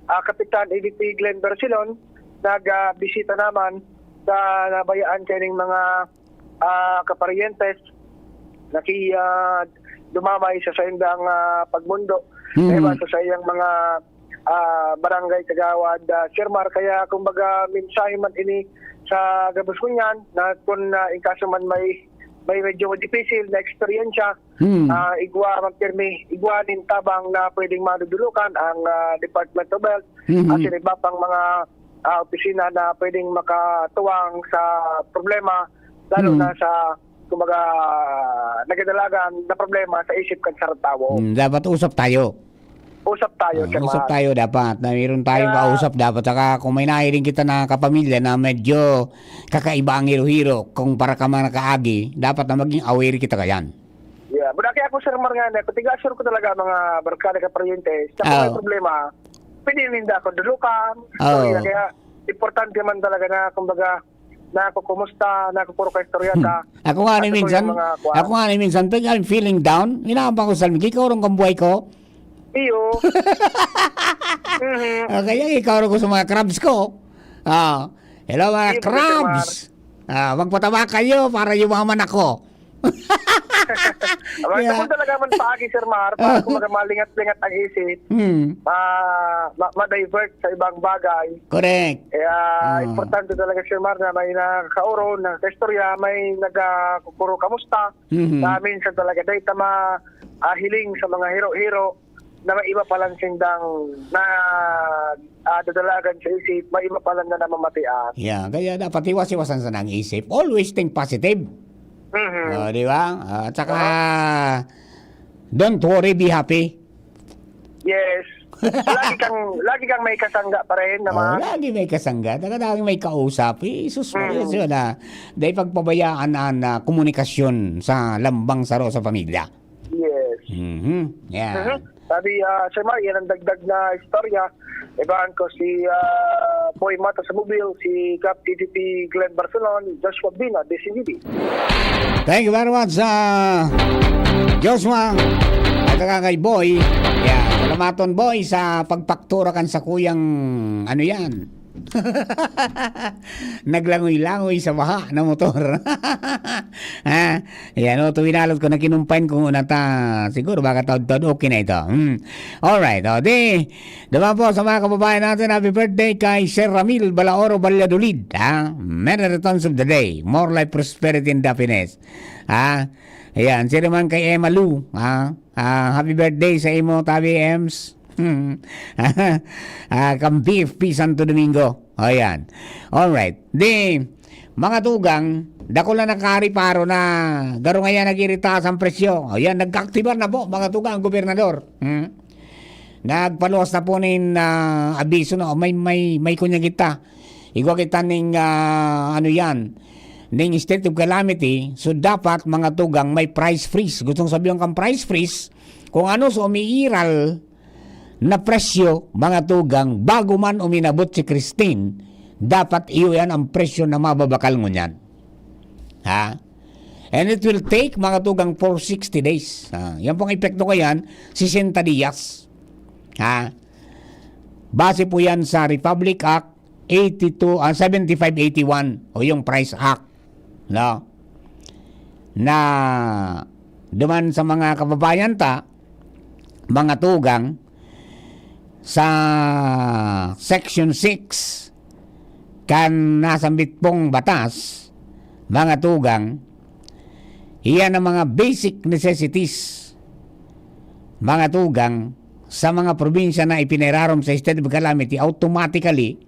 ah, Kapitan A D P Glenn Bersilon, nag, ah, bisita naman sa nabayaan kaining mga, ah, kaparyentes, naki, ah, dumamay sa saindang, ah, pagmundo, Mhm. kaiba sa saiyang mga, ah, barangay kagawad, ah, Sir Mar. Kaya, kumbaga, mensahe man ini sa gabos ngunyan, na kun, ah, in kaso man may may medyo dipisil na eksperyensya, Hmm. ah, igwa man pirmi, igwa nin tabang na pwedeng madudulukan ang, ah, Department of Health Mhm. at sa iba pang mga, ah, opisina na pwedeng makatuwang sa problema, lalo Mhm. na sa, kumbaga, nagadalagan na problema sa isip kan sarong tawo. Hmm, dapat usap tayo. Usap tayo, Ah, Sir usap Mar. tayo dapat. Na mayroon tayong Kaya kausap dapat. Saka kung may nahiling kita na kapamilya na medyo kakaiba ang hiro-hiro, kung para ka man nakaagi, dapat na maging aware kita kayan. Yeah, muna kaya ako, Sir Mar, nga na, kung tiga-assure ko talaga mga barkada ka paryente, sa Oo. may problema, pwede ninda ako dulukan. Oo. Kaya, kaya importante man talaga na, kumbaga, na ako kumusta, na ako puro ka istorya ta. Ako nga ni At minsan, yung mga kuwan. Ako nga ni minsan, pag I'm feeling down, inaampa ko sa lamig, ikaw rin kang buhay ko. Iyo. Mhm. Ah, kaya ikaw rin ko sa mga crabs ko. Ah, hello mga Iyo, crabs. Ah, magpataba kayo para yumaman ako. Abang Yeah. Kung talaga man paagi, Sir Mar, para kung malingat-lingat ang isip, Hmm, ma, ma, ma-divert sa ibang bagay. Correct. Kaya Ah. importante talaga, Sir Mar, na may nakakauro, na istorya, may nagkukuro kamusta. Mhm. Na minsan talaga, dahil ta ma, ah, hiling sa mga hiro-hiro, na may iba palang sindang na, ah, dadalagan sa isip, may iba palang na namamatian. Yeah, kaya dapat iwas-iwasan sana ang isip. Always think positive. Mhm. Oh, di ba? Ah, at saka, don't worry, be happy. Yes. Lagi kang, lagi kang may kasangga pa rin Oh, naman. Lagi may kasangga, lagi may kausap. Eh, sus, Mm. yun, yun, ah. Dahil pagpabayaan ang ah, komunikasyon sa lambang saro sa pamilya. Yes. Mhm. Yan. Mhm. Sabi, ah, Sir Mar, yan ang dagdag na istorya. Ibahan ko si ah, Boy Mata sa Mobil, si Cap T T P Glenn Barcelon, Joshua Bina, D C B B. Thank you very much, ah, Joshua. At saka kay Boy. Yeah, salamaton, Boy, sa pagpaktura kan sa kuyang, ano yan? Naglangoy-langoy sa baha na motor. Ha? Yan, o, tuwinalot ko na kinumpain ko muna ta. Siguro baka taod-taod okay na ito. Hmm. Alright, o, di, naman po sa mga kababayan natin, happy birthday kay Sir Ramil Balaoro Valladolid, ha? Many returns of the day. More life, prosperity, and happiness. Ha? Ayan, siya naman kay Emma Lou, ha? Ah, happy birthday sa imo, Tabi Ems. Hmm. Ah, kang B F P Santo Domingo. O, yan. Alright. Di, mga tugang, dakula na kariparo na garo ngayon nag-iritaas ang presyo. O, yan, nagkaaktibar na po, mga tugang, ang gobernador. Hmm? Nagpaluwas na po nin ah, abiso na, o, may, may, may kunya kita. Igwa kita ning, ah, ano yan, ning state of calamity. So, dapat, mga tugang, may price freeze. Gustong sabihin kang price freeze, kung ano sa umiiral na presyo, mga tugang, bago man uminabot si Christine, dapat iyo yan ang presyo na mababakal ngunyan. Ha? And it will take, mga tugang, for sixty days. Ha? Yan pong epekto ko yan, sesenta diyas. Ha? Base po yan sa Republic Act eighty-two, ah, seventy-five eighty-one o yung Price Act. No? Na duman sa mga kababayan ta, mga tugang, sa Section six kan nasambit pong batas, mga tugang, iyan ang mga basic necessities, mga tugang, sa mga probinsya na ipinirarom sa state of calamity, automatically,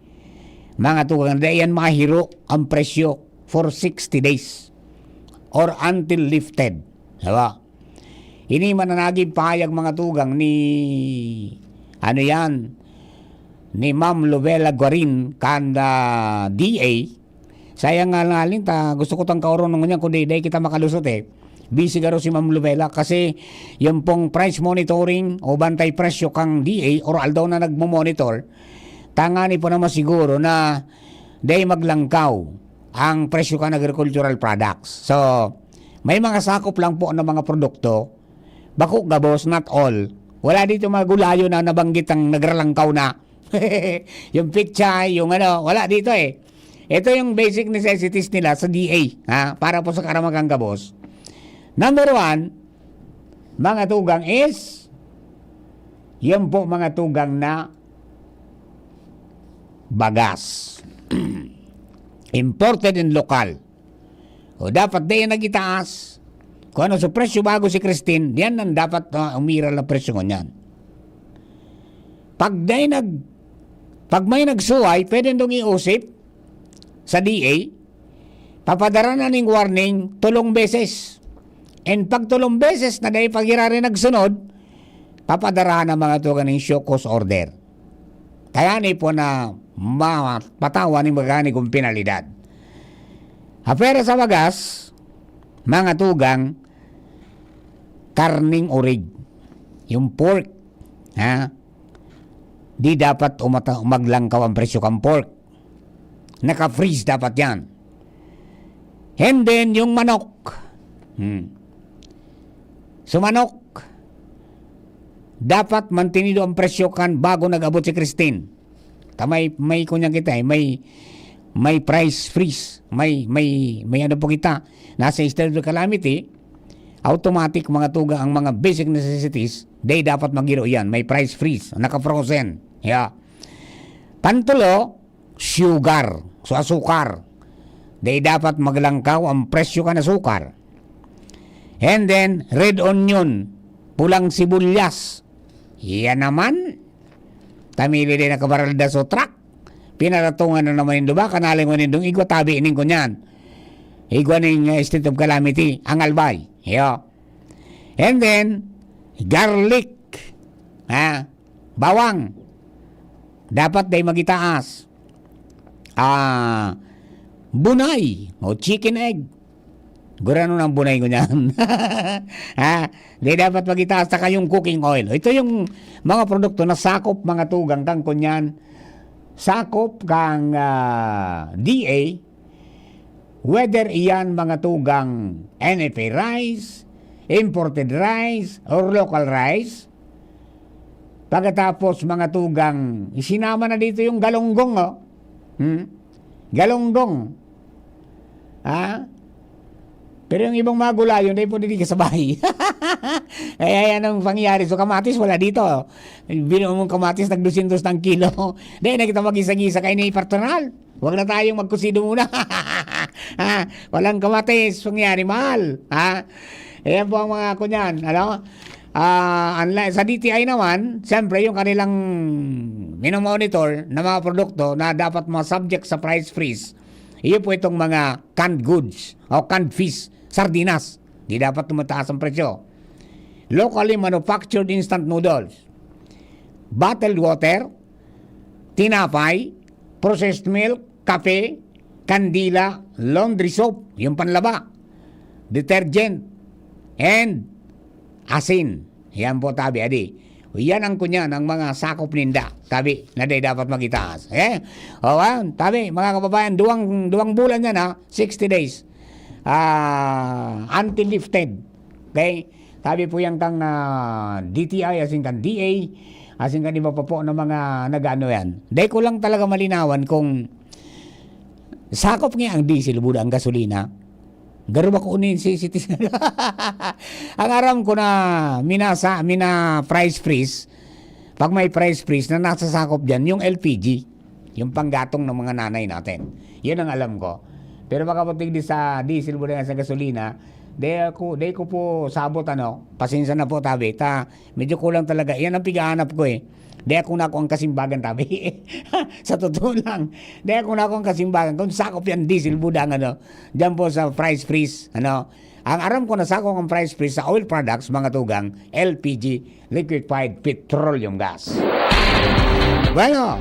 mga tugang, dai yan mahiro ang presyo for sixty days or until lifted. Diba? Ini man ang naging pahayag, mga tugang, ni, ano yan, ni Ma'am Lovella Guarin kan ah, D A. Sayang nga lang, alin ta, gusto ko tang kaoron ngunyan, kundi dai kita makalusot eh. Busy garo si Ma'am Lovella kasi yung pong price monitoring o bantay presyo kang D A or aldaw na nagmo-monitor, tangani po na masiguro na dai maglangkaw ang presyo kan agricultural products. So, may mga sakop lang po ng mga produkto, bako gabos, not all. Wala dito mga gulayo na nabanggit ang nagralangkaw na. Yung pichay, yung ano, wala dito eh. Ito yung basic necessities nila sa D A, ha, para po sa karamagang gabos. Number one, mga tugang is, yan po mga tugang na bagas. Imported and local. O dapat dai nag-itaas. Kung ano sa presyo bago si Christine, yan ang dapat, ah, umiral na presyo ngunyan. Pag dai nag-, pag may nagsuway, pwede nitong iusip sa D A, papadara na ning warning tolong beses. And pag tolong beses na dai pa giraray nagsunod, papadarahan ang mga tugang ning show cause order. Kaya ni po na ma-, patawan ning magani kong penalidad. Apwera sa wagas, mga tugang, karning orig, yung pork, ha? Di dapat umata-, maglangkaw ang presyo kan pork. Naka-freeze dapat yan. And then, yung manok. Hmm. So, manok, dapat mantenido ang presyo kan bago nag-abot si Christine. Ta may, may kunyang kita eh, may, may price freeze, may, may, may ano po kita, nasa state of calamity, automatic mga tugang ang mga basic necessities, they dapat magiro yan, may price freeze, naka-frozen. Yeah. Pantulo, sugar, so asukar. They dapat maglangkaw ang presyo kan asukar. And then, red onion, pulang sibuyas. Yan naman. Tamili din nakabaralda sa truck. Pinaratungan na naman yung duba, kanaling mo nindong igwa, tabi ning kunyan. Igwa ning, uh, state of calamity, ang albay. Yo. And then, garlic. Ha? Bawang. Dapat dai magitaas. Ah, bunay o chicken egg. Gurano ng bunay ko niyan. Ha? Dai dapat magitaas sa kayong cooking oil. Ito yung mga produkto na sakop, mga tugang, kang kunyan. Sakop kang, ah, D A, whether iyan mga tugang N F A rice, imported rice, or local rice. Pagkatapos, mga tugang, isinama na dito yung galunggong, oh. Hmm? Galunggong. Ha? Pero yung ibang mga gulayon, dai po didi kasabay. Kaya yan ang pangyayari. So, kamatis, wala dito. Binuo mong kamatis, nag-dosyentos na ang kilo. Dai na kita mag-isa-gisa kay ni personal. Wag na tayong magkusido muna. Ha? Walang kamatis, pangyayari, mahal. Ha? Ayan po ang mga kunyan, ano? Ah, unlike sa D T I naman, siyempre, yung kanilang minomonitor na mga produkto na dapat mga subject sa price freeze, iyo po itong mga canned goods o canned fish, sardinas. Di dapat tumataas ang presyo. Locally manufactured instant noodles, bottled water, tinapay, processed milk, kape, kandila, laundry soap, yung panlaba, detergent, and asin. Yan po, tabi, adi. Yan ang kunyan, ang mga sakop ninda, tabi, na dai dapat magitaas. Eh? O, ah, tabi, mga kababayan, duwang, duwang bulan yan, ha? Sixty days. Ah, until lifted. Okay? Tabi po yan kang, ah, D T I, asin kang D A, asin kang iba pa po na mga nag-ano yan. Dai ko lang talaga malinawan kung sakop nga ang diesel, buda ang gasolina. Garo ba ko unin si, si, ang aram ko na minasa, mina price freeze. Pag may price freeze na nasa sakop dyan, yung L P G. Yung panggatong ng mga nanay natin. Yun ang alam ko. Pero makapatigdi sa diesel, buda sa gasolina, di ako, di ko po sabot, ano, pasensya na po, tabi. Ta, medyo kulang talaga. Yan ang pigahanap ko eh. Di ako na ako ang kasimbagan, tabi. Sa totoo lang, di ako na ako ang kasimbagan. Kung sakop yan, diesel, budang, ano, dyan po sa price freeze, ano. Ang aram ko na sakop ang price freeze sa oil products, mga tugang, L P G, liquefied petroleum gas. Bueno,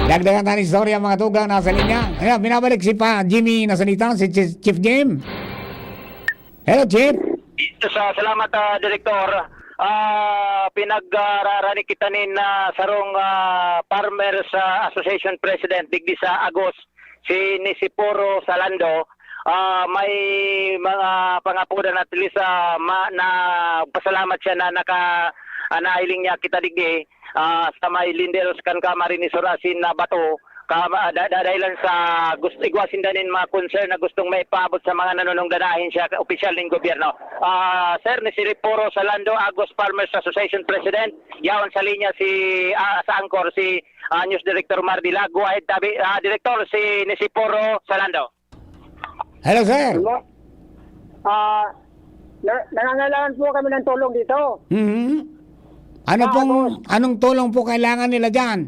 dagdagan tayo ng istorya, mga tugang, nasa linya. Ayan, binabalik si pa Jimmy Nasalita, si Chief, Chief Jim. Hello, Chief. Sa, salamat, ah, Direktor. Ah, pinagrarani kita nin, ah, sarong, ah, Farmers, ah, Association President digdi sa Agos, si Nisiporo Salando. Ah, may mga pangapodan at least, ah, ma-, na pasalamat siya na naka-, ah, nahiling niya kita digdi, ah, sa may Linderos kan Camarines Sur asin na Bato. Ka-, ah, da-, da-, dahilan sa gust-, igwa sinda nin mga concern na gustong maipaabot sa mga nanunungdan na ahensya opisyal nin gobyerno. Ah, sir, ni Sir Puro Salando, Agos Farmers Association President, yaon sa linya si, ah, sa angkor, si, ah, News Director Mardy Lago. Go ahead, tabi, ah, Director, si Nisiporo Salando. Hello, sir. Hello? Ah, na- nangangailangan po kami ng tulong dito. Mhm. Ano Ah, pong, boss. Anong tulong po kailangan nila diyan?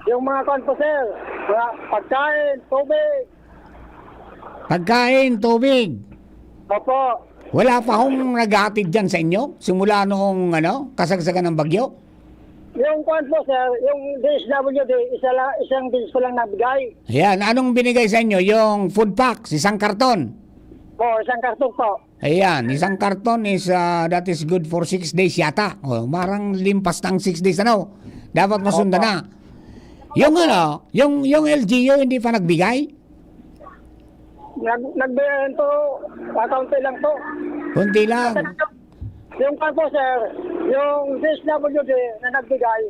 Yung mga kuwan po, sir. Mga pagkain, tubig. Pagkain, tubig. Opo. Wala pa hong naghahatid diyan sa inyo? Simula noong, ano, kasagsagan ng bagyo? Yung kuwan po, sir, yung D S W D, isa la- isang beses ko lang nabigay. Ayan, anong binigay sa inyo? Yung food packs, isang karton? Oo, isang karton po. Ayan, isang karton is, ah, that is good for six days yata. O, parang limpas na ang six days, ano? Dapat masundan Opo. na. Yung ano, yung, yung L G U hindi pa nagbigay? Nag- nagbigay po, kaunti lang po. Konti lang. Yung kuwan po, sir, yung D S W D na nagbigay,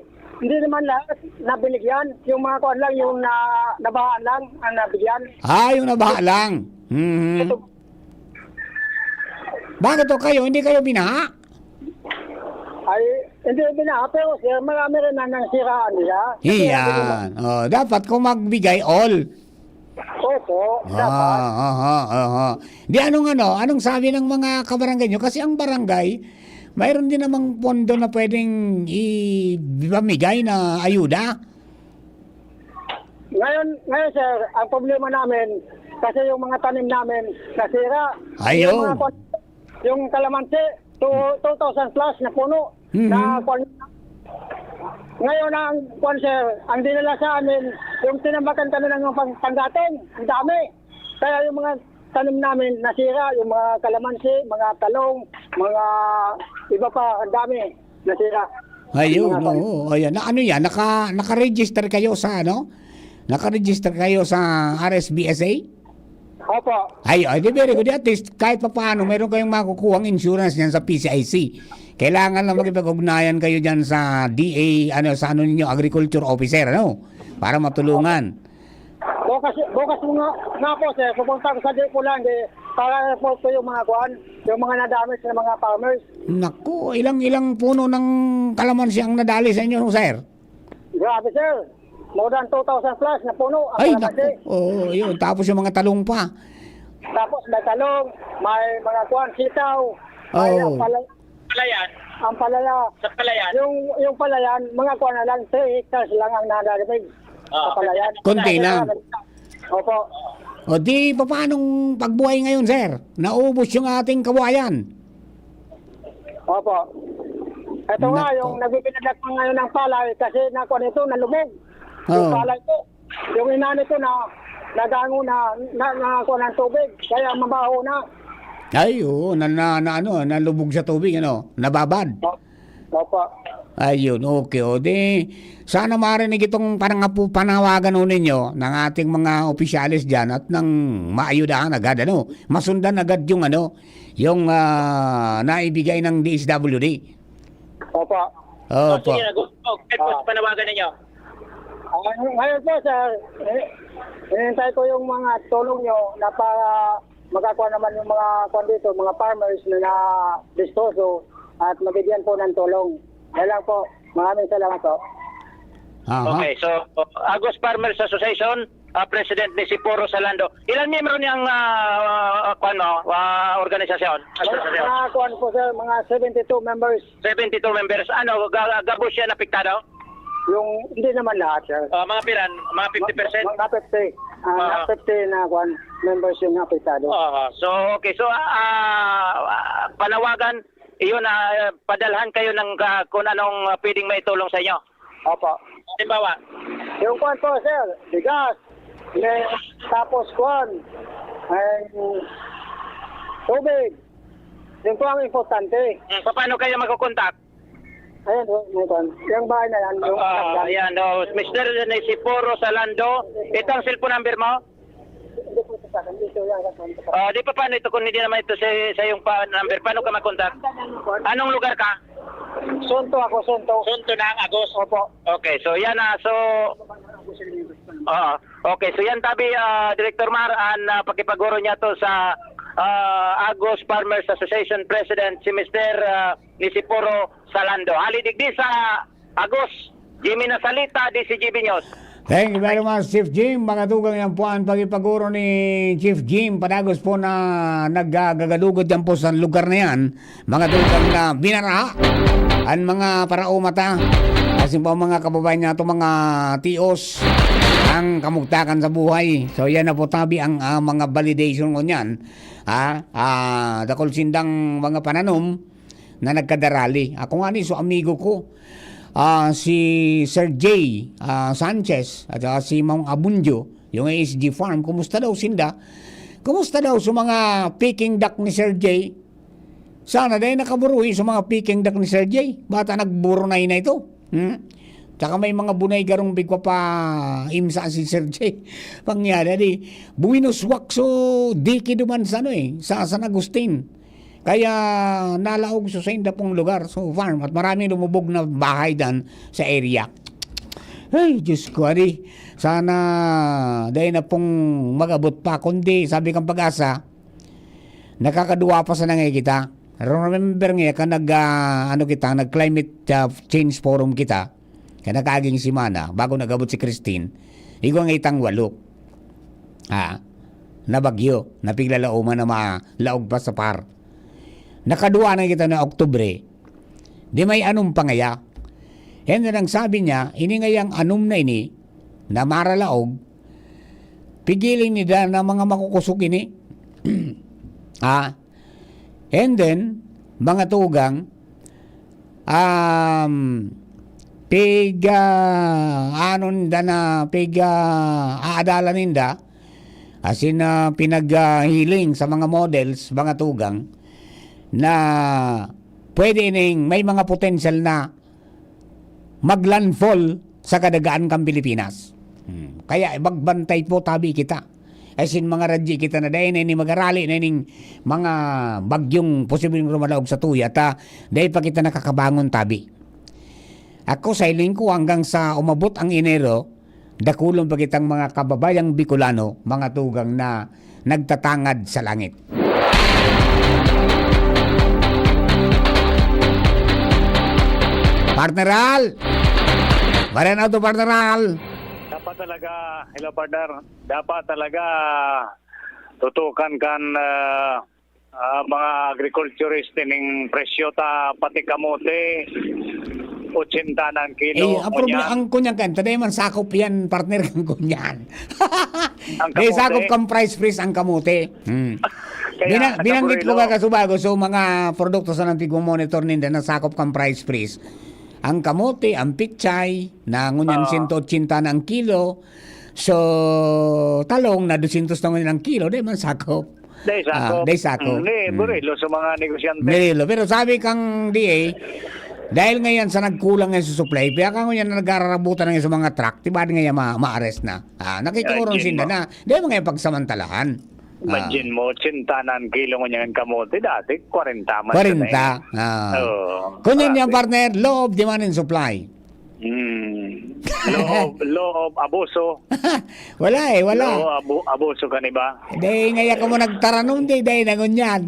hindi naman lahat nabinigyan. Yung mga kuwan lang, yung na- nabahaan lang ang nabigyan. Ah, yung nabaha lang. Mhm. Ito. Bakit to kayo? Hindi kayo binaha? Ay, hindi binaha, pero, sir, marami rin na nasiraan nila. Kasi hindi naman Iyan. Oh, dapat kung magbigay, all. Opo, dapat. Ah, aha, aha. Di anong ano, anong sabi ng mga kabarangay nyo? Kasi ang barangay, mayroon din namang pondo na pwedeng ipamigay na ayuda. Ngayon, ngayon, sir, ang problema namin, kasi yung mga tanim namin, nasira. Ayun. Yung mga kwan- yung kalamansi, two- two thousand plus na puno. Mhm. Na kwan- Ngayon, ang kwan, sir, ang dinala sa amin, yung tinambakan kami ng pang- panggatong, ang dami. Kaya yung mga tanim namin, nasira, yung mga kalamansi, mga talong, mga iba pa, ang dami, nasira. Ayun, Mga pan- oo. Ayan. Na, ano yan? Naka, naka-register kayo sa, ano? Naka-register kayo sa R S B S A? Opo. Ay, ay, di very good. At least, kahit pa paano, meron kayong makukuhang insurance niyan sa P C I C. Kailangan lang makipag-ugnayan kayo dyan sa D A, ano, sa ano ninyo, agriculture officer, ano? Para matulungan. Bukas, bukas nga, nga po, sir, pupunta ako sa Dipulan, di, para po, po yung mga kuan, yung mga nadamage ng mga farmers. Naku, ilang-ilang puno ng kalamansi ang nadali sa inyo, sir? Grabe, sir. More than two thousand plus na puno ang Ay, kalamansi. Naku. Oo, yun. Tapos yung mga talong pa. Tapos may talong, may mga kuan, sitaw, may Oo. ang pala- Palayan. Ang palaya. Sa palayan. Yung, yung palayan, mga kuan na lang, three hectares lang ang nadamage. Ah. Sa palayan. Konti lang. Opo. O di, papaanong pagbuhay ngayon, sir? Naubos yung ating kabuhayan. Opo. Ito nga, Nako. yung nagbibinagak pa ngayon ng palay kasi nakuha nito, nalubog. Yung Oo. palay ko, yung inani ko na, nagango na, na, nakakuha ng tubig, kaya mabaho na. Ay, oo, na, na, na ano, nalubog sa tubig, ano, nababad. Opo. Ayun, okay. O, di, sana marinig itong panangapu-, panawagan ho ninyo ng ating mga opisyales diyan at nang maayudahan agad, ano, masundan agad yung, ano, yung, ah, naibigay ng D S W D. Opo. Opo. O, sige, Agosto, ano po Ah. panawagan ninyo? Ah, ngayon po, sir, eh, hinihintay ko yung mga tulong nyo na para makakuha naman yung mga, kuwan dito, mga farmers na na-distroso at mabigyan po ng tulong. Yan lang po. Maraming salamat po. Aha. Okay, so, Agos Farmers Association, ah, President Nisiporo Salando. Ilan miyembro niyang, ah, ah, kuwan mo, ah, organisasyon? Mga, Asosasyon? mga kuwan po, sir, mga seventy-two members. Seventy-two members. Ano, ga-, gabos siya apektado? Yung, hindi naman lahat, sir. Ah, mga pilan? Mga fifty percent? Mga fifty. Ah, Ah. fifty na, kwan, members yung apektado. Ah, so, okay. So, ah, ah, panawagan, iyon, ah, padalhan kayo ng, ah, kung anong, ah, pwedeng maitulong sa inyo. Opo. Halimbawa? Yung kwan po, sir, bigas, may, tapos kwan, ay, tubig. Yun po ang importante. Hmm, paano kayo makukontak? Ayan, oh, may kwan. Yung bahay na yan, yung Ah, sakyan. Ayan, oh, Mister Nisiporo Salando, itong cellphone number mo? Hindi po sa akin, dito yan, sa kwan. Ah, di pa, paano ito kung hindi naman ito sa, sa iyong pa, number? Paano ka makontak? Anong lugar ka? Sonto ako, Sonto. Sonto ng Agos? Opo. Okay, so yan na. So, oo. Okay, so yan tabi, ah, Director Mar, an, ah, pakipaguro niya to sa, ah, Agos Farmers Association President, si Mister, ah, Nisiporo Salando. Hali digdi sa Agos, Jimmy Nasalita, D C G B News. Thank you very much, Chief Jim. Mga tugang, yan po ang pagipaguro ni Chief Jim Padagos po na nagagalugod yan po sa lugar na yan. Mga tugang, na binara ang mga paraumata. Kasi po, mga kababayan nato, mga tios, ang kamugtakan sa buhay. So, yan na po tabi ang, ah, mga validation ngunyan. Ah, ah, dakul sindang mga pananom na nagkadarali. Ako nga ni, so, amigo ko, ah, si Sir Jay, ah, Sanchez at saka si Mang Abundio, yung A S G Farm. Kumusta daw sinda? Kumusta daw sa mga picking duck ni Sir Jay? Sana dai nakaburuhi sa mga picking duck ni Sir Jay. Bata nagburo na ina ito. Hmm? Tsaka may mga bunay garong bigwa pa imsa si Sir Jay. Pangyada di, buwinos wakso, diki duman sa ano eh, sa San Agustin. Kaya nalaog sa sainda pong lugar, so farm, at maraming lumubog na bahay dan sa area. Ay, Diyos ko, ari, sana dai na pong mag-abot pa, kundi sabi kang Pag-asa, nakakaduwa pa sana nga kita. Remember nga, kan nag, ah, ano kita, nag-climate, ah, change forum kita, kan nag-aging semana, bago nag-abot si Christine, igwa nga itang walo. Ah, na bagyo, na piglalauman na malaog pa sa par. Nakaduwa na kita na Oktubre, di may anom pa ngaya. Yan na lang sabi niya, ini ngayang anom na ini, na maralaog, pigiling nida na mga makukusog ini. Ah, and then, mga tugang, um, pig, ah, ano ninda na, pig, ah, aadalan ninda, as in, ah, pinaghiling sa mga models, mga tugang, na pwede ning may mga potential na maglandfall sa kadagaan kan Pilipinas. Hmm. Kaya magbantay po tabi kita. As in, mga radyo kita na dai na ini magarali na ining mga bagyong posibleng rumalaog sa tuya, ta dai pa kita nakakabangon tabi. Ako, sa hiling ko, hanggang sa umabot ang Enero, dakulon pa kitang mga kababayang Bicolano, mga tugang na nagtatangad sa langit. Partner Al! Maray na to, Partner Al! Dapat talaga, hello, partner, dapat talaga tutukan kan, ah, ah, mga agriculturist ining presyo ta pati kamote, otsenta na ang kilo. Eh, ang problema, ngunyan ang kunyan kan, ta dai man sakop yan, partner, kan kunyan. Ang Dai kamote? Sakop kan price freeze ang kamote. Hmm. Kaya Bina-, binanggit ko nakaburilo. Ka kasubago, so, mga produkto sa nang pigmo-monitor ninda na sakop kan price freeze. Ang kamote, ang pichay, na ngunyan Oo. Sento otsenta na ang kilo. So, talong na dosyentos na ngunyan ang kilo, dai man sakop. Dai sakop. Ah, dai sakop. Hmm, di, Hmm. Burilo sa mga negosyante. Burilo. Pero sabi kang D A, dahil ngayon sa nagkulang ngayon sa supply, kaya ka ngayon na nagararabutan ngayon sa mga truck, di ba ngayon ma-, ma-arrest na? Ah, nakikita ko ron Imagine sinda mo. Na, di ba ngayon pagsamantalahan? Ah. Imagine mo, otsenta na ang kilo ngunyan kamote, dati kwarenta man Kwarenta. Siya na eh. Ah. Oo. Kung yun yung Grabe. Partner, law of demand and supply. Hmm. Law of, law of abuso. Wala eh, wala. Law of abu-, abuso ka ni ba? Dahil nga ako mo nagtaranom, di, dahil na ngunyan.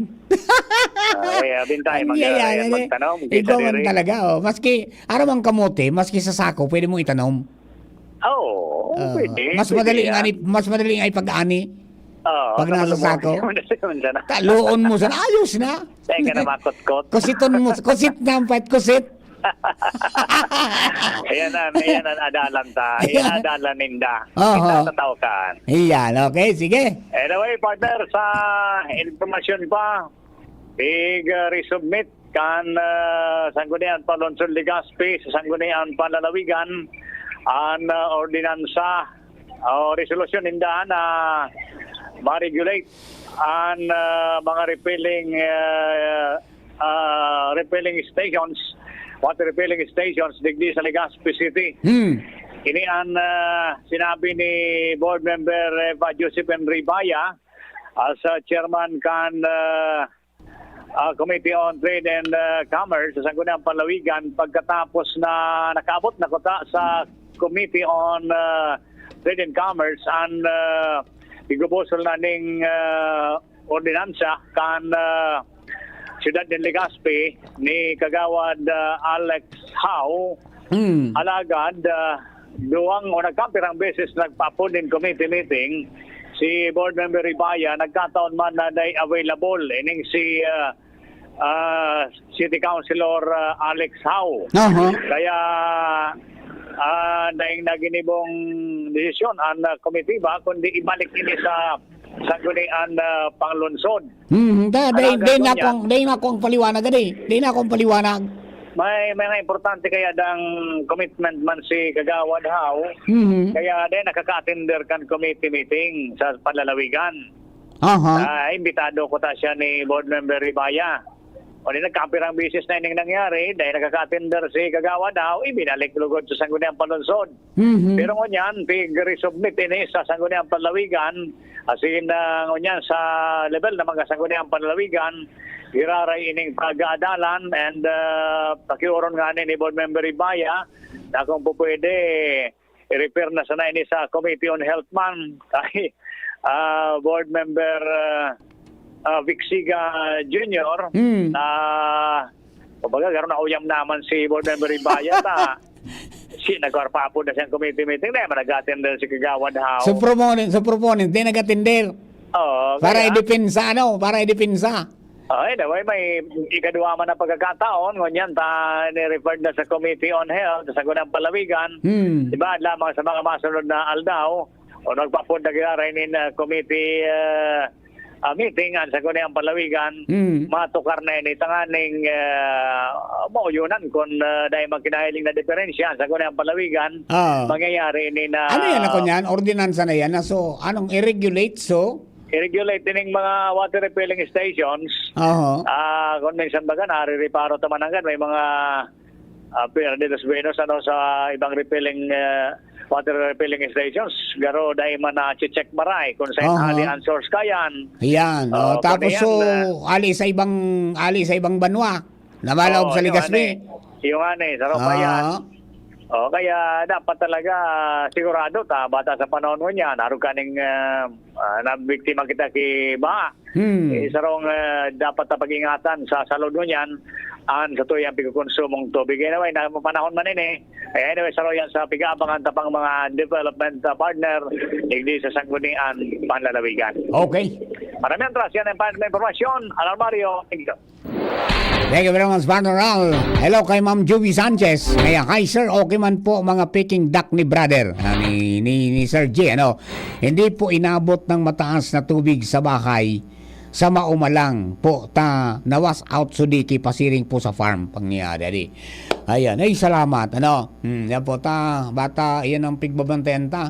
Ah, eh, abin tayo, Ang mag-, yaya, eh, yan eh. Magtanom, kita Ikaw man diri. Talaga, oh. Maski, aram ang kamote, maski sa sako, pwede mong itanom. Oo, Ah, pwede, mas pwede madaling yan. Ani, mas madaling ay pag-ani. Oo, Pag nasa sako. Madali man sana. Taluon mo sana, ayos na. Tayo ka na makutkot. Kusiton mo, kusit na ang pait, kusit. Ayan na, ayan na, adalan ta. Ayan, adalan ninda. Oho. Kita sa tao kan. Iyan, okay, sige. Anyway, partner, sa impormasyon pa, ig, ah, resubmit kan, ah, Sangguniang Panlungsod Legazpi sa Sangguniang Panlalawigan an, ah, ordinansa o resolusyon ninda na ma-regulate an, ah, mga refilling, ah, ah, refilling stations, water refilling stations digdi sa Legazpi City. Hmm. Ini an, ah, sinabi ni Board Member, eh, Josephine Ribaya, as, ah, chairman kan, ah, ah, Committee on Trade and, ah, Commerce sa Sangguniang Panlawigan pagkatapos na nakaabot na kuta sa Committee on, ah, Trade and Commerce an, ah, igubusol na ning, ah, ordinansa kan, ah, siyudad nin Legazpi ni Kagawad, ah, Alex Howe. Hmm. Alagad, ah, duwang o nagkapirang beses nagpa-apod nin committee meeting si Board Member Ribaya, nagkataon man na dai available ining si, ah, ah, City Councilor, ah, Alex Howe. Aha. Kaya, ah, daing naginibong desisyon ang, ah, komitiba, kundi ibalik ini sa Sangguniang, ah, Panglungsod. Hmm, ta, Ano dai, ang dai na gagawin niya? Akong, dai na akong paliwanag, dai. Dai na akong paliwanag. May mga importante kaya dang commitment man si Kagawad Howe. Mhm. Kaya dai nakaka-attender kan committee meeting sa panlalawigan. Aha. Ah, imbitado ko ta siya ni Board Member Ribaya. O di nagkapirang bisis na ining nangyari, dai nakaka-attender si Kagawad Howe, ibinalik lugod sa Sangguniang Panlungsod. Mhm. Pero ngunyan, pig-resubmit ini sa Sangguniang Panlawigan, asin, ah, ngunyan sa level na mga Sangguniang Panlawigan, giraray ining pag-aadalan and, ah, pakiuron nga ni Board Member Ribaya na kung pupwede, i-refer na sana ini sa Committee on Health man kay, ah, Board Member, ah, ah, Vic Siga Junior Hmm. na Kumbaga, garo na uyam naman si Board Member Ribaya ta. Si nagkwarpapo na siyang committee meeting na, eh, nag-attend si Kagawad Howe. So, proponent, so proponent, di nag-attender. Oo, Para kaya idepensa, ano? Para idepensa. Oh, anyway, may ikadwa man na pagkakataon, ngunyan ta ni-refer na sa Committee on Health, sa Sangguniang Palawigan. Hmm. Diba, lamang sa mga masunod na aldaw, o nagpapod na giraray nin, ah, committee, ah, ah, meeting an Sangguniang Palawigan, Hmm. matukar na ini tanganing, ah, mauyonan kun, ah, dai man kinahiling na diferensya an Sangguniang Palawigan, Ah. mangyayari ini na Ano yan ako niyan? Ordinansa na yan? Na, so, anong i-regulate? So? I-regulate ining mga water refilling stations. Oho. Ah, kung minsan baga, narireparo ta man nanggad, may mga, ah, Pier de los Buenos, ano, sa ibang refilling, ah, water refilling stations. Garo, dai man na-check maray kung saan Oho. hali ang source kayan. Yan. Oh, Oh, tapos, kung so, yan, ah, ali sa ibang, ali sa ibang banwa. Namalaog Oo, sa yun, Legazpi. ano eh. Yung ano eh, sa Ropayan. Ah. Oh, kaya dapat talaga sigurado ta, bata sa panahon mo niya, narog kaning, ah, ah, nabiktima kita ki baha. Hmm. Eh, sarong, ah, dapat na pag-ingatan sa salud mo niyan, an sa tuyang pagkukonsumong tubig. Anyway, na panahon man ini. Eh, anyway, saro yan sa pag-aabangan ta pang mga development, ah, partner, digdi sa Sangguniang Panlalawigan. Okay. Maraming atras, yan ang pan-, impormasyon. Alarmario, thank you. Thank you very much, Partner Al. Hello kay Ma'am Juvie Sanchez. Kaya, "Hi, sir, okay man po mga peking duck ni brother." Ah, ni, ni, ni Sir G, ano? "Hindi po inabot ng mataas na tubig sa bahay. Sa mauma lang po ta na-wash out sudiki pasiring po sa farm." Pangyayari, di. Ayan. Ay, salamat, ano? Hmm, yan po ta, bata, yan ang pigbabantayan ta.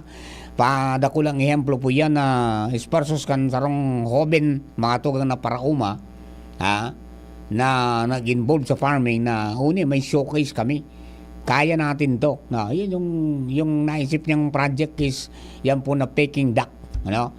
Padakulang ehemplo po yan na esfuerzos kan sarong hoben, mga tugang na parauma, ha, na nag-involve sa farming na, "Huni, may showcase kami. Kaya natin 'to." Na, yun yung, yung naisip niyang project is yan po na peking duck, ano,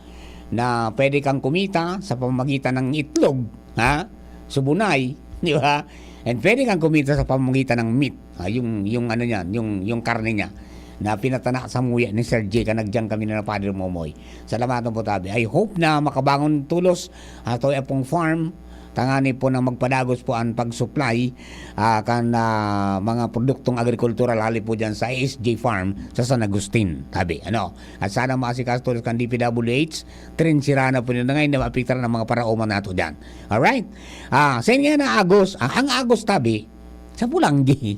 na pwede kang kumita sa pamamagitan ng itlog, ha, subunay, di ba? And pwede kang kumita sa pamamagitan ng meat, ah, yung, yung ano niyan, yung, yung karne niya na pinatanak sa muya ni Sir J, kanagdiyan kami na Padre Momoy. Salamatan po tabi. I hope na makabangon tulos ato apong farm, tangani po na magpadagos po ang pag-supply, ah, kan, ah, mga produktong agrikultural hali po dyan sa S J Farm sa San Agustin, tabi. Ano? At sana maasikaso tulos kan D P W H, trinsirana po nila ngayon na maapektaran ang mga paraoma nato dyan. Alright? Ah, sa inyo na Agos, ah, ang Agos tabi, sa Pulanggi.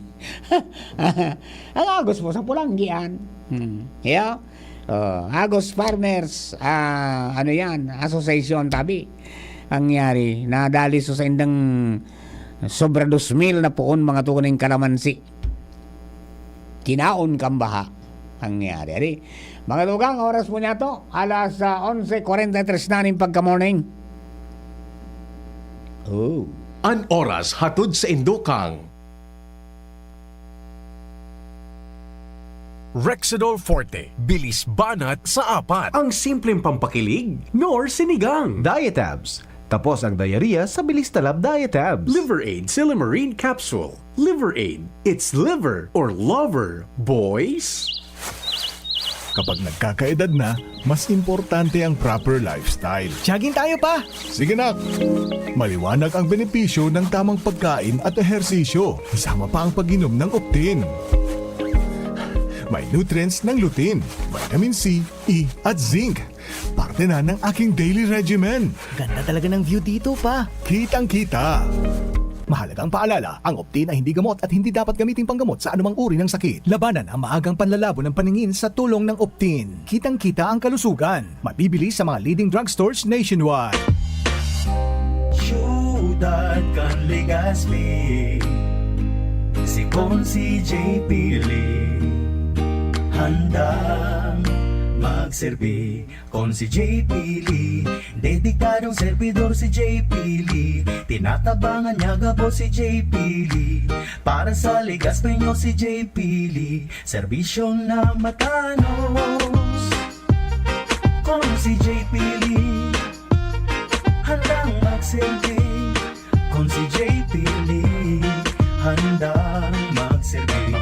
Ang Agos po, sa Pulanggi yan. Hmm. Yeah? Oh, Agos Farmers, ah, ano yan, Association tabi. Ang nangyari, nadali so sa indang sobra dos mil na poon mga tugon ng kalamansi. Kinaon kang baha. Ang nangyari. Adi, mga tugang, oras po niya to. Alas, ah, onse kwarenta y tres na ning pagka-morning. Oh. An oras hatod sa indokang Rexidol Forte, bilis banat sa apat. Ang simpleng pampakilig, nor sinigang. Diatabs. Tapos ang diarrhea sa bilis talab Diatabs. Liver Aid Silymarin Capsule. Liver Aid. It's liver or lover, boys. Kapag nagkakaedad na, mas importante ang proper lifestyle. Jogging tayo, pa! Sige, nak! Maliwanag ang benepisyo ng tamang pagkain at ehersisyo, kasama pa ang pag-inom ng Optin. May nutrients ng lutein, vitamin C, E at zinc. Parte na ng aking daily regimen. Ganda talaga ng view dito, pa. Kitang-kita. Mahalagang paalala, ang Optin ay hindi gamot at hindi dapat gamiting panggamot sa anumang uri ng sakit. Labanan ang maagang panlalabo ng paningin sa tulong ng Optin. Kitang-kita ang kalusugan. Mabibili sa mga leading drugstores nationwide. Siyudad kan Legazpi, si Consi J P Lee, handang magserbi. Consi J P Lee, dedikadong servidor si J P Lee. Tinatabangan niya gabos si J P Lee. Para sa Legazpi nyo si J P Lee, serbisyo na matanos. Consi J P Lee, handang magserbi. Consi J P Lee, handang magserbi.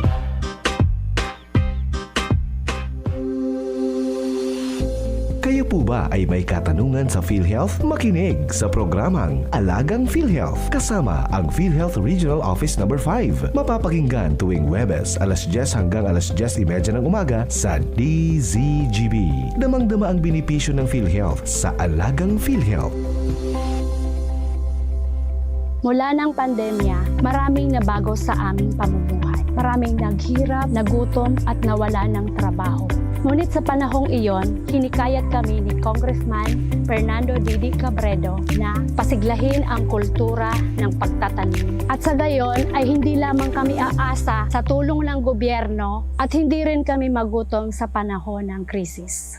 Kayo po ba ay may katanungan sa PhilHealth? Makinig sa programang Alagang PhilHealth kasama ang PhilHealth Regional Office Number five. Mapapakinggan tuwing Huwebes, alas dyes hanggang alas dyes y media ng umaga sa D Z G B. Damang-dama ang benepisyo ng PhilHealth sa Alagang PhilHealth. Mula ng pandemya, maraming nabago sa aming pamumuhay. Maraming naghirap, nagutom, at nawalan ng trabaho. Ngunit sa panahong iyon, hinikayat kami ni Congressman Fernando Didi Cabredo na pasiglahin ang kultura ng pagtatanim. At sa gayon ay hindi lamang kami aasa sa tulong ng gobyerno at hindi rin kami magutom sa panahon ng krisis.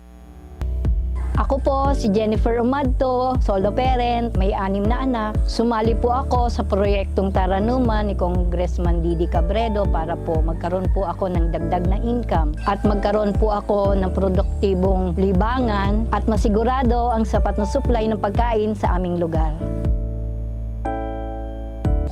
Ako po si Jennifer Umadto, solo parent, may anim na anak. Sumali po ako sa proyektong Taranuman ni Congressman Didi Cabredo para po magkaroon po ako ng dagdag na income at magkaroon po ako ng produktibong libangan at masigurado ang sapat na supply ng pagkain sa aming lugar.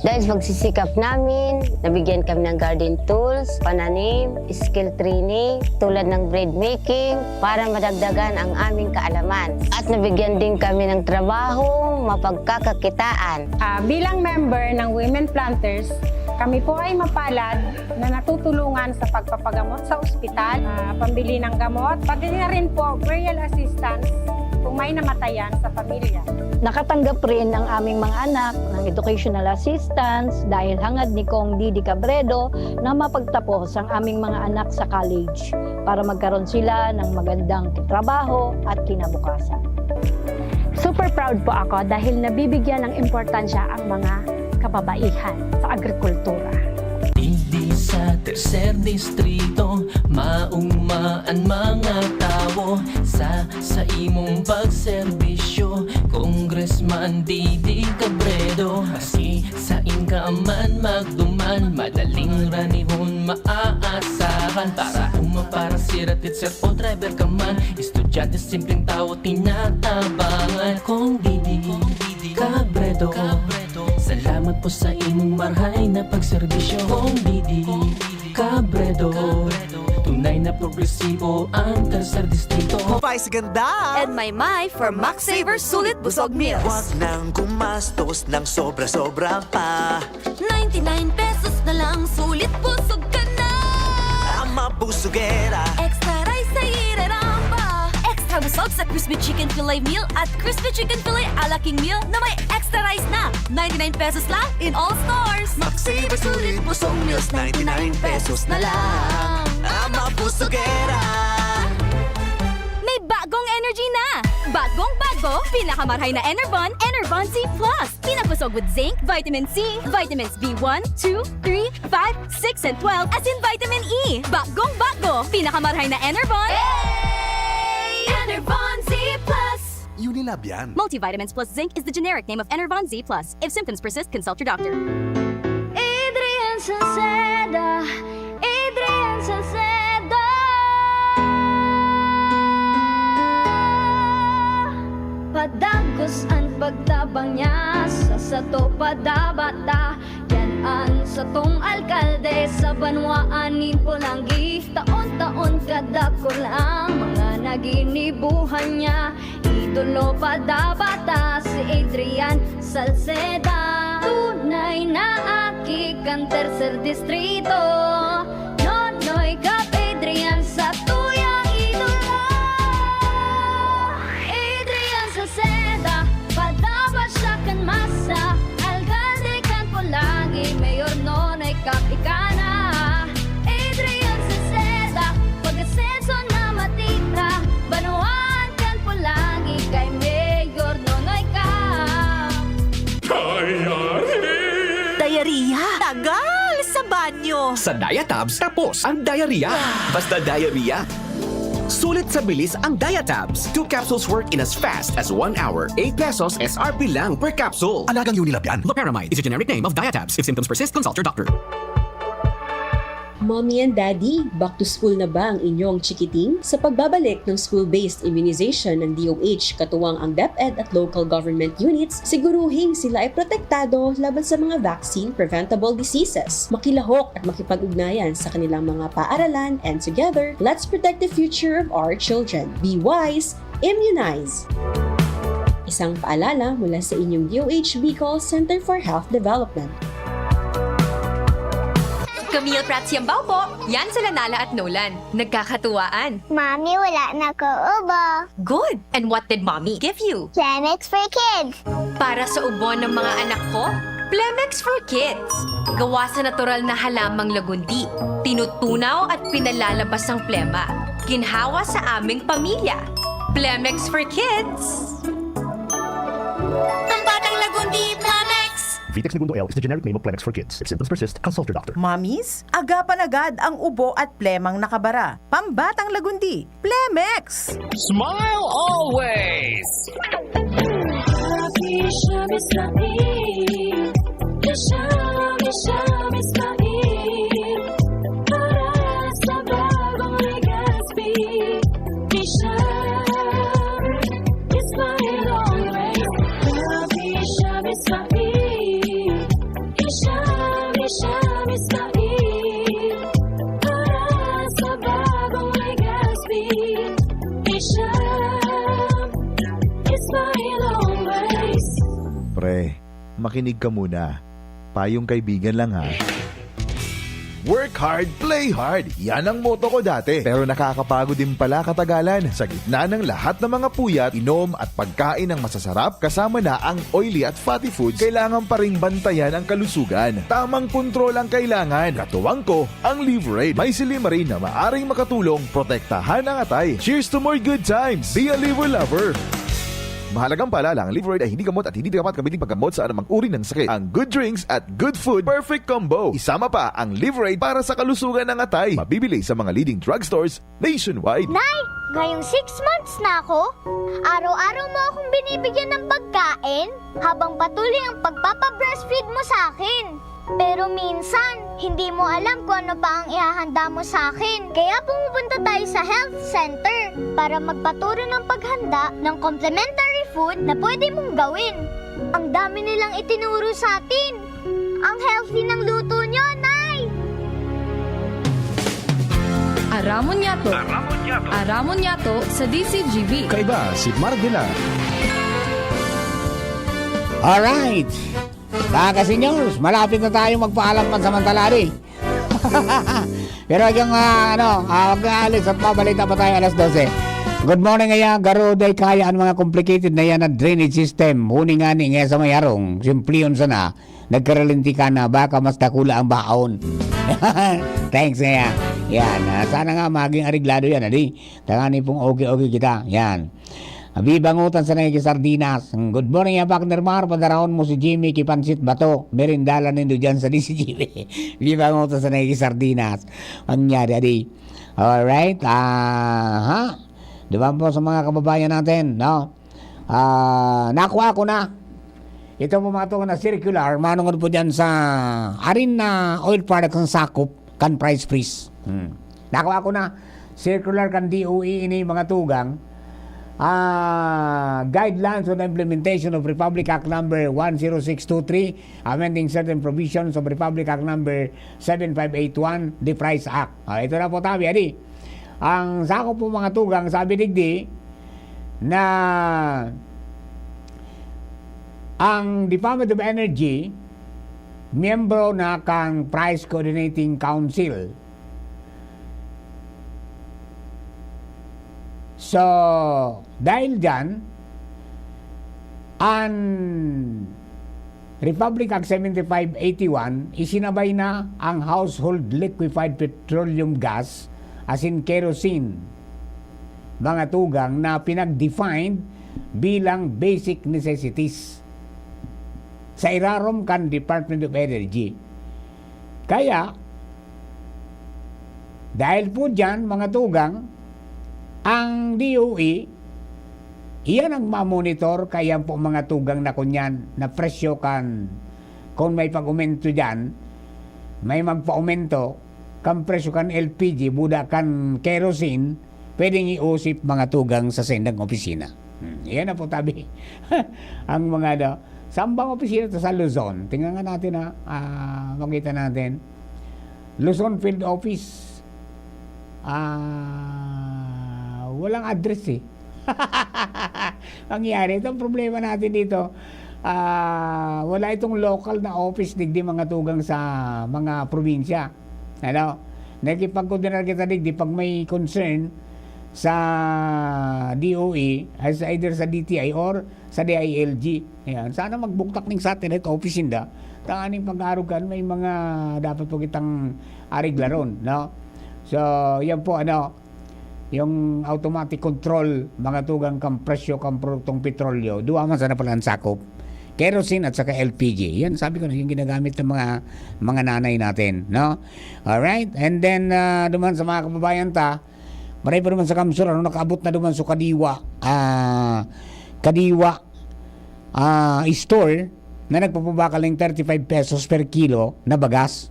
Dahil sa pagsisikap namin, nabigyan kami ng garden tools, pananim, skill training, tulad ng bread making, para madagdagan ang aming kaalaman. At nabigyan din kami ng trabaho, mapagkakakitaan. Ah, bilang member ng Women Planters, kami po ay mapalad na natutulungan sa pagpapagamot sa ospital, ah, pambili ng gamot, pati na rin po burial assistance kung may namatayan sa pamilya. Nakatanggap rin ang aming mga anak ng educational assistance dahil hangad ni Cong Didi Cabredo na mapagtapos ang aming mga anak sa college para magkaroon sila ng magandang trabaho at kinabukasan. Super proud po ako dahil nabibigyan ng importansya ang mga kababaihan sa agrikultura. Digdi sa tercer distrito, maugma an mga tawo sa, sa imong pagserbisyo, Congressman Didi Cabredo. Maski sain ka man magduman, madaling ranihon maaasahan. Para uma, para sira, teacher o driver ka man, estudyante, simpleng tawo, tinatabangan. Cong Didi Cabredo, salamat po sa imong marhay na pagserbisyo. Cong Didi Cabredo, tunay na progresibo ang Tercer Distrito. Mapay sa ganda! And may may for Max Saver Sulit Busog Meals. Huwag nang gumastos ng sobra-sobra pa. Ninety-nine pesos na lang, sulit busog ka na! Ang mabusugera. Extra rice sa ireramba. Extra busog sa crispy chicken fillet meal at crispy chicken fillet a la King meal na may extra rice na. Ninety-nine pesos lang in all stores. Max Saver Sulit Busog Meals, ninety-nine pesos na lang. Ang mabusugera. May bagong energy na! Bagong bago, pinakamarhay na Enervon, Enervon Z plus. Pinabusog with zinc, vitamin C, vitamins B one, two, three, five, six, and twelve, asin vitamin E. Bagong bago, pinakamarhay na Enervon. Hey! Enervon Z plus. Unilab yan. Multivitamins plus zinc is the generic name of Enervon Z plus. If symptoms persist, consult your doctor. Adrian Salceda, Adrian Salceda. Padagos an pagtabang niya sa sato padabata. Yan an satong alkalde sa banwaan nin Polangui. Taon-taon kadakul ang mga naginibuhan niya. Idolo padabata si Adrian Salceda. Tunay na aki kan Tercer Distrito. Nonoy Kap Adrian. Diarrhea? Tagal sa banyo! Sa Diatabs, tapos ang diarrhea. Basta diarrhea. Sulit sa bilis ang Diatabs. Two capsules work in as fast as one hour. Eight pesos S R P lang per capsule. Alagang Unilab yan. Loperamide is a generic name of Diatabs. If symptoms persist, consult your doctor. Mommy and Daddy, back to school na ba ang inyong chikiting? Sa pagbabalik ng school-based immunization ng D O H, katuwang ang DepEd at local government units, siguruhing sila ay protektado laban sa mga vaccine-preventable diseases. Makilahok at makipag-ugnayan sa kanilang mga paaralan, and together, let's protect the future of our children. Be wise, immunize! Isang paalala mula sa inyong D O H Bicol Center for Health Development. Camille Prats Yambao po. Yan sila Nala at Nolan. Nagkakatuwaan. Mami, wala na ko ubo. Good. And what did Mommy give you? Planex for Kids. Para sa ubo ng mga anak ko, Plemex for Kids. Gawa sa natural na halamang lagundi. Tinutunaw at pinalalabas ang plema. Ginhawa sa aming pamilya. Plemex for Kids. Ang batang lagundi, Plemex! Vitex Negundo L is the generic name of Plemex for Kids. If symptoms persist, consult your doctor. Mommies, agapan agad ang ubo at plemang nakabara. Pambatang lagundi, Plemex! Smile always! Happy siya, Miss Lamin. Siya, siya, Miss Lamin. Para sa bagong Legazpi. Siya, Miss Lamin always. Happy siya, Miss Lamin. Siya, siya, Miss Lamin. Para sa bagong Legazpi. Siya, Miss Lamin always. Pre, makinig ka muna. Payong kaibigan lang, ha. Work hard, play hard. Yan ang motto ko dati. Pero nakakapagod din pala katagalan. Sa gitna ng lahat ng mga puyat, inom at pagkain ng masasarap, kasama na ang oily at fatty foods, kailangan pa ring bantayan ang kalusugan. Tamang kontrol ang kailangan. Katuwang ko, ang Liveraid. May silymarin na maaring makatulong protektahan ang atay. Cheers to more good times! Be a Liver Lover! Mahalagang paalala, ang Liveraid ay hindi gamot at hindi dapat gamitin paggamot sa anumang uri ng sakit. Ang good drinks at good food, perfect combo. Isama pa ang Liveraid para sa kalusugan ng atay. Mabibili sa mga leading drugstores nationwide. Nay, ngayong six months na ako, araw-araw mo akong binibigyan ng pagkain habang patuloy ang pagpapa-breastfeed mo sa akin. Pero minsan, hindi mo alam kung ano pa ang ihahanda mo sa akin. Kaya pumupunta tayo sa health center para magpaturo ng paghanda ng complementary food na pwede mong gawin. Ang dami nilang itinuro sa atin. Ang healthy ng luto nyo, Nay! Aramon Yato. Aramon Yato. Aramon Yato sa D C G B. Kaiba si Mark Villar. Alright! Mga ka-seniors, malapit na tayong magpaalam pansamantala, di? Pero hanggang, ah, ano, ah, huwag kang aalis at babalita pa tayo alas dose. Good morning, ayan, garo, day kaya ang mga complicated na yan na drainage system. Huni nga ni, nga sa may harong, simpliyon sana. Nagkaralinti ka na, baka mas dakula ang baon. Thanks, ayan. Yan, ah, sana nga maging areglado yan, adi? Tangani pong okay-okay kita. Yan. Abi bangutan sa nagkikisardinas. Good morning, ya partner Mar. Padarahon mo si Jimmy ki pansit bato. Merindalan nindo dyan sa D C G B. Abi bangutan sa nagkikisardinas. Ang nyari, adi. Alright. Aha. Diba po sa mga kababayan natin, no? Ah, nakuha ko na. Ito po mga tunga na circular, manungod po dyan sa arin na oil products ang sakop kan price freeze. Hmm. Nakuha ko na, circular kan D O E ini, mga tugang. Ah, guidelines on the implementation of Republic Act number one zero six two three, amending certain provisions of Republic Act number seven five eight one, the Price Act. Ah, ito na po tabi, adi. Ang sakop po, mga tugang, sabi digdi na ang Department of Energy, miyembro na kang Price Coordinating Council. So, dahil dyan, ang Republic Act seventy-five eighty-one, isinabay na ang household liquefied petroleum gas, asin kerosene, mga tugang na pinag-defined bilang basic necessities. sa irarom kan Department of Energy. Kaya, dahil po diyan, mga tugang, ang D O E, iyan ang mamonitor, kaya po, mga tugang, na kunyan, na presyo kan, kung may pag-umento diyan, may magpa-umento kan presyo kan L P G, buda kan kerosene, pwedeng iusip, mga tugang, sa sendang opisina. Hmm, iyan na po, tabi. Ang mga, ano, sambang opisina to sa Luzon. Tingnan nga natin, ha. Ah, makita natin. Luzon Field Office. Ah, walang address, eh. Nangyari, itong problema natin dito, ah, wala itong local na office digdi, mga tugang, sa mga probinsya. Ano? Nakikipagkoordinar kita digdi pag may concern sa D O E, ay sa, either sa D T I or sa D I L G. Ayan. Sana magbuktak ning satellite office ninda. Tanganing pag-arog kan, may mga dapat po kitang areglaron, no? So, yan po, ano, yung automatic control, mga tugang, kan presyo kan produktong petrolyo, duwa man sana pala ang sakop. Kerosene at saka L P G. Yan, sabi ko na, yung ginagamit ng mga, mga nanay natin, no? Alright? And then, ah, duman sa mga kababayan ta, maray pa duman sa Kamsur, ano, nakaabot na duman sa Kadiwa, ah, Kadiwa, ah, store na nagpapabakal ng thirty-five pesos per kilo na bagas.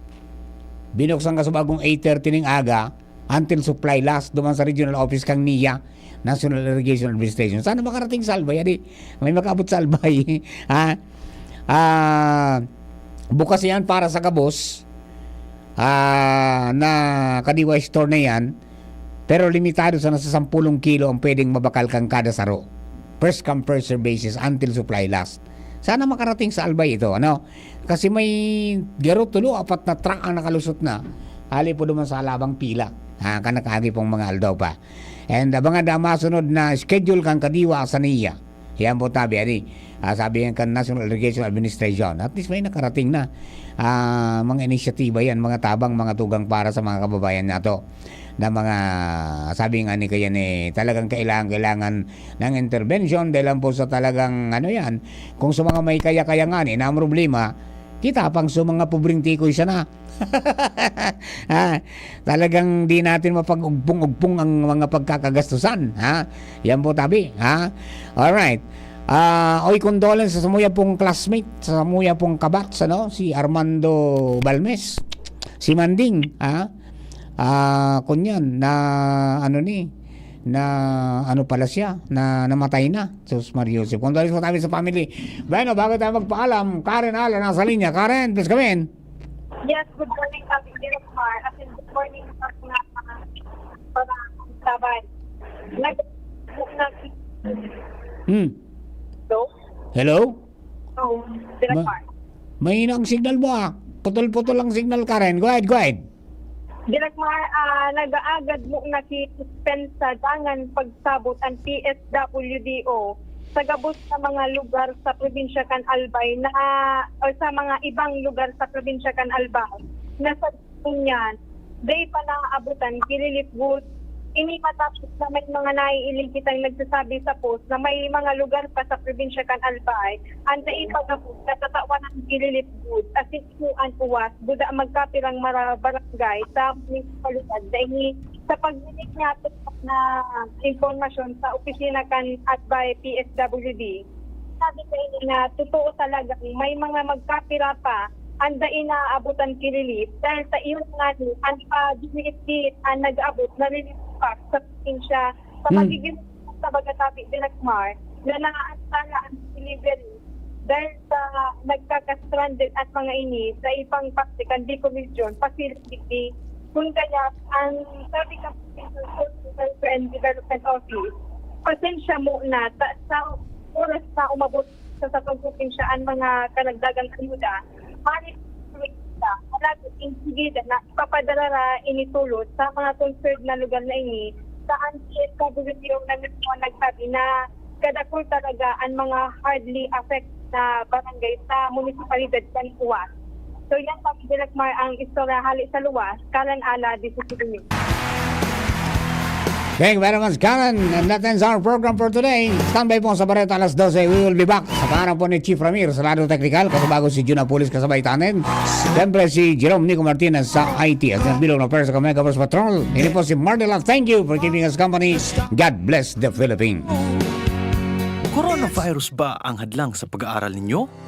Binuksan ka sa bagong eight thirty ning aga, until supply last, duman sa regional office kang NIA, National Irrigation Administration. Sana makarating sa Albay, adi, may makaabot sa Albay. Ha? Ah, bukas yan para sa gabos, ah, na Kadiwa store na yan, pero limitado sana sa sampulong kilo ang pwedeng mabakal kan kada saro. First come, first serve basis until supply last. Sana makarating sa Albay ito, ano? Kasi may garo tulo, apat na truck ang nakalusot na. Hali po duman sa halabang pila. Ha, kan nakaagi pong mga aldaw pa. And abangan ang masunod na schedule kan Kadiwa sa NIA. Yan po, tabi, ani. Ah, sabi yan kan National Irrigation Administration. At least may nakarating na, ah, mga inisyatiba yan, mga tabang, mga tugang para sa mga kababayan nato na mga, sabi nga ni kaya ni, talagang kailangan, kailangan ng intervention dahil lang po sa talagang, ano yan, kung sa mga may kaya-kaya nga ni, na ang problema, kita pang sa mga pobreng tikoy sana. Ha? Talagang di natin mapag-ugpong-ugpong ang mga pagkakagastusan, ha? Yan po, tabi, ha? Alright. Ah, oy, condolence sa samuya pong classmate, sa samuya pong kabats, ano? Si Armando Balmes, si Manding, ha? Ah, kunyan, na, ano ni, na, ano pala siya, na namatay na. Sus Maria Joseph. Condolence po tayo sa family. Bueno, bago tayo magpaalam, Karen Ala, nasa linya. Karen, please come in. Yes, good morning, Papi Direk Mar. As in, good morning sa mga, mga sabay. Nag-, nag-, Hmm. Hello? Hello? Oo, Direk Ma-, Mar. Mahina ang signal mo, ah. Putol-putol ang signal, Karen. Go ahead, go ahead. Direk Mar, ah, nag-aagad mo na si Dispensa dangan pagsabot ang P S W D O sa gabos na mga lugar sa probinsya kan Albay na, o sa mga ibang lugar sa probinsya kan Albay na sa niyan, dai pa naaabotan ki relief goods. Ini matapos na may mga naiiling kitang nagsasabi sa post na may mga lugar pa sa probinsya kan Albay ang dai pa gabos na tatawanan ki relief goods, asin an uwas, buda magkapirang mara-, barangay sa munisipalidad. Dahil sa pagdinig niya na impormasyon sa opisina kan Albay P S W D, sabi sa ini na totoo talaga, may mga magkapira pa ang dai naabutan ki relief dahil sa iyon nga ni ang pagdinig an nag-abot na relief pack sa probinsya sa Hmm. magiging sa Bagatapi, Direk Mar, na naaantala ang delivery dahil sa nagkaka-stranded at mga ini sa ibang parte kan Bicol Region, pasilip digdi. Kun kaya, ang sabi ka, Provincial Social Welfare and Development Office, pasensya muna, ta-, sa oras na umabot sa satong probinsya ang mga karagdagang ayuda, maaaring kita, malapit in sige na ipapadara ra ini tolos sa mga concerned na lugar na ini, sa ang P S W na mismo nagsabi na kadakul talaga ang mga hardly affected na barangay sa munisipalidad kan Uwas. So, yan, Papi Direk Mar, ang istorya hali sa luwas, Karen Ala, D C C News. Thank you very much, Karen. And that ends our program for today. Standby po sa Bareta alas dose. We will be back. Sa pangalan po ni Chief Ramir, sa lado teknikal, kasabago si Jun Apulis, kasabay tanin. Siyempre, si Jerome Nico Martinez sa I T. At ang bilog na pwersa kami, Kapos Patrol. Ini po si Marnela. Thank you for keeping us company. God bless the Philippines. Coronavirus ba ang hadlang sa pag-aaral ninyo?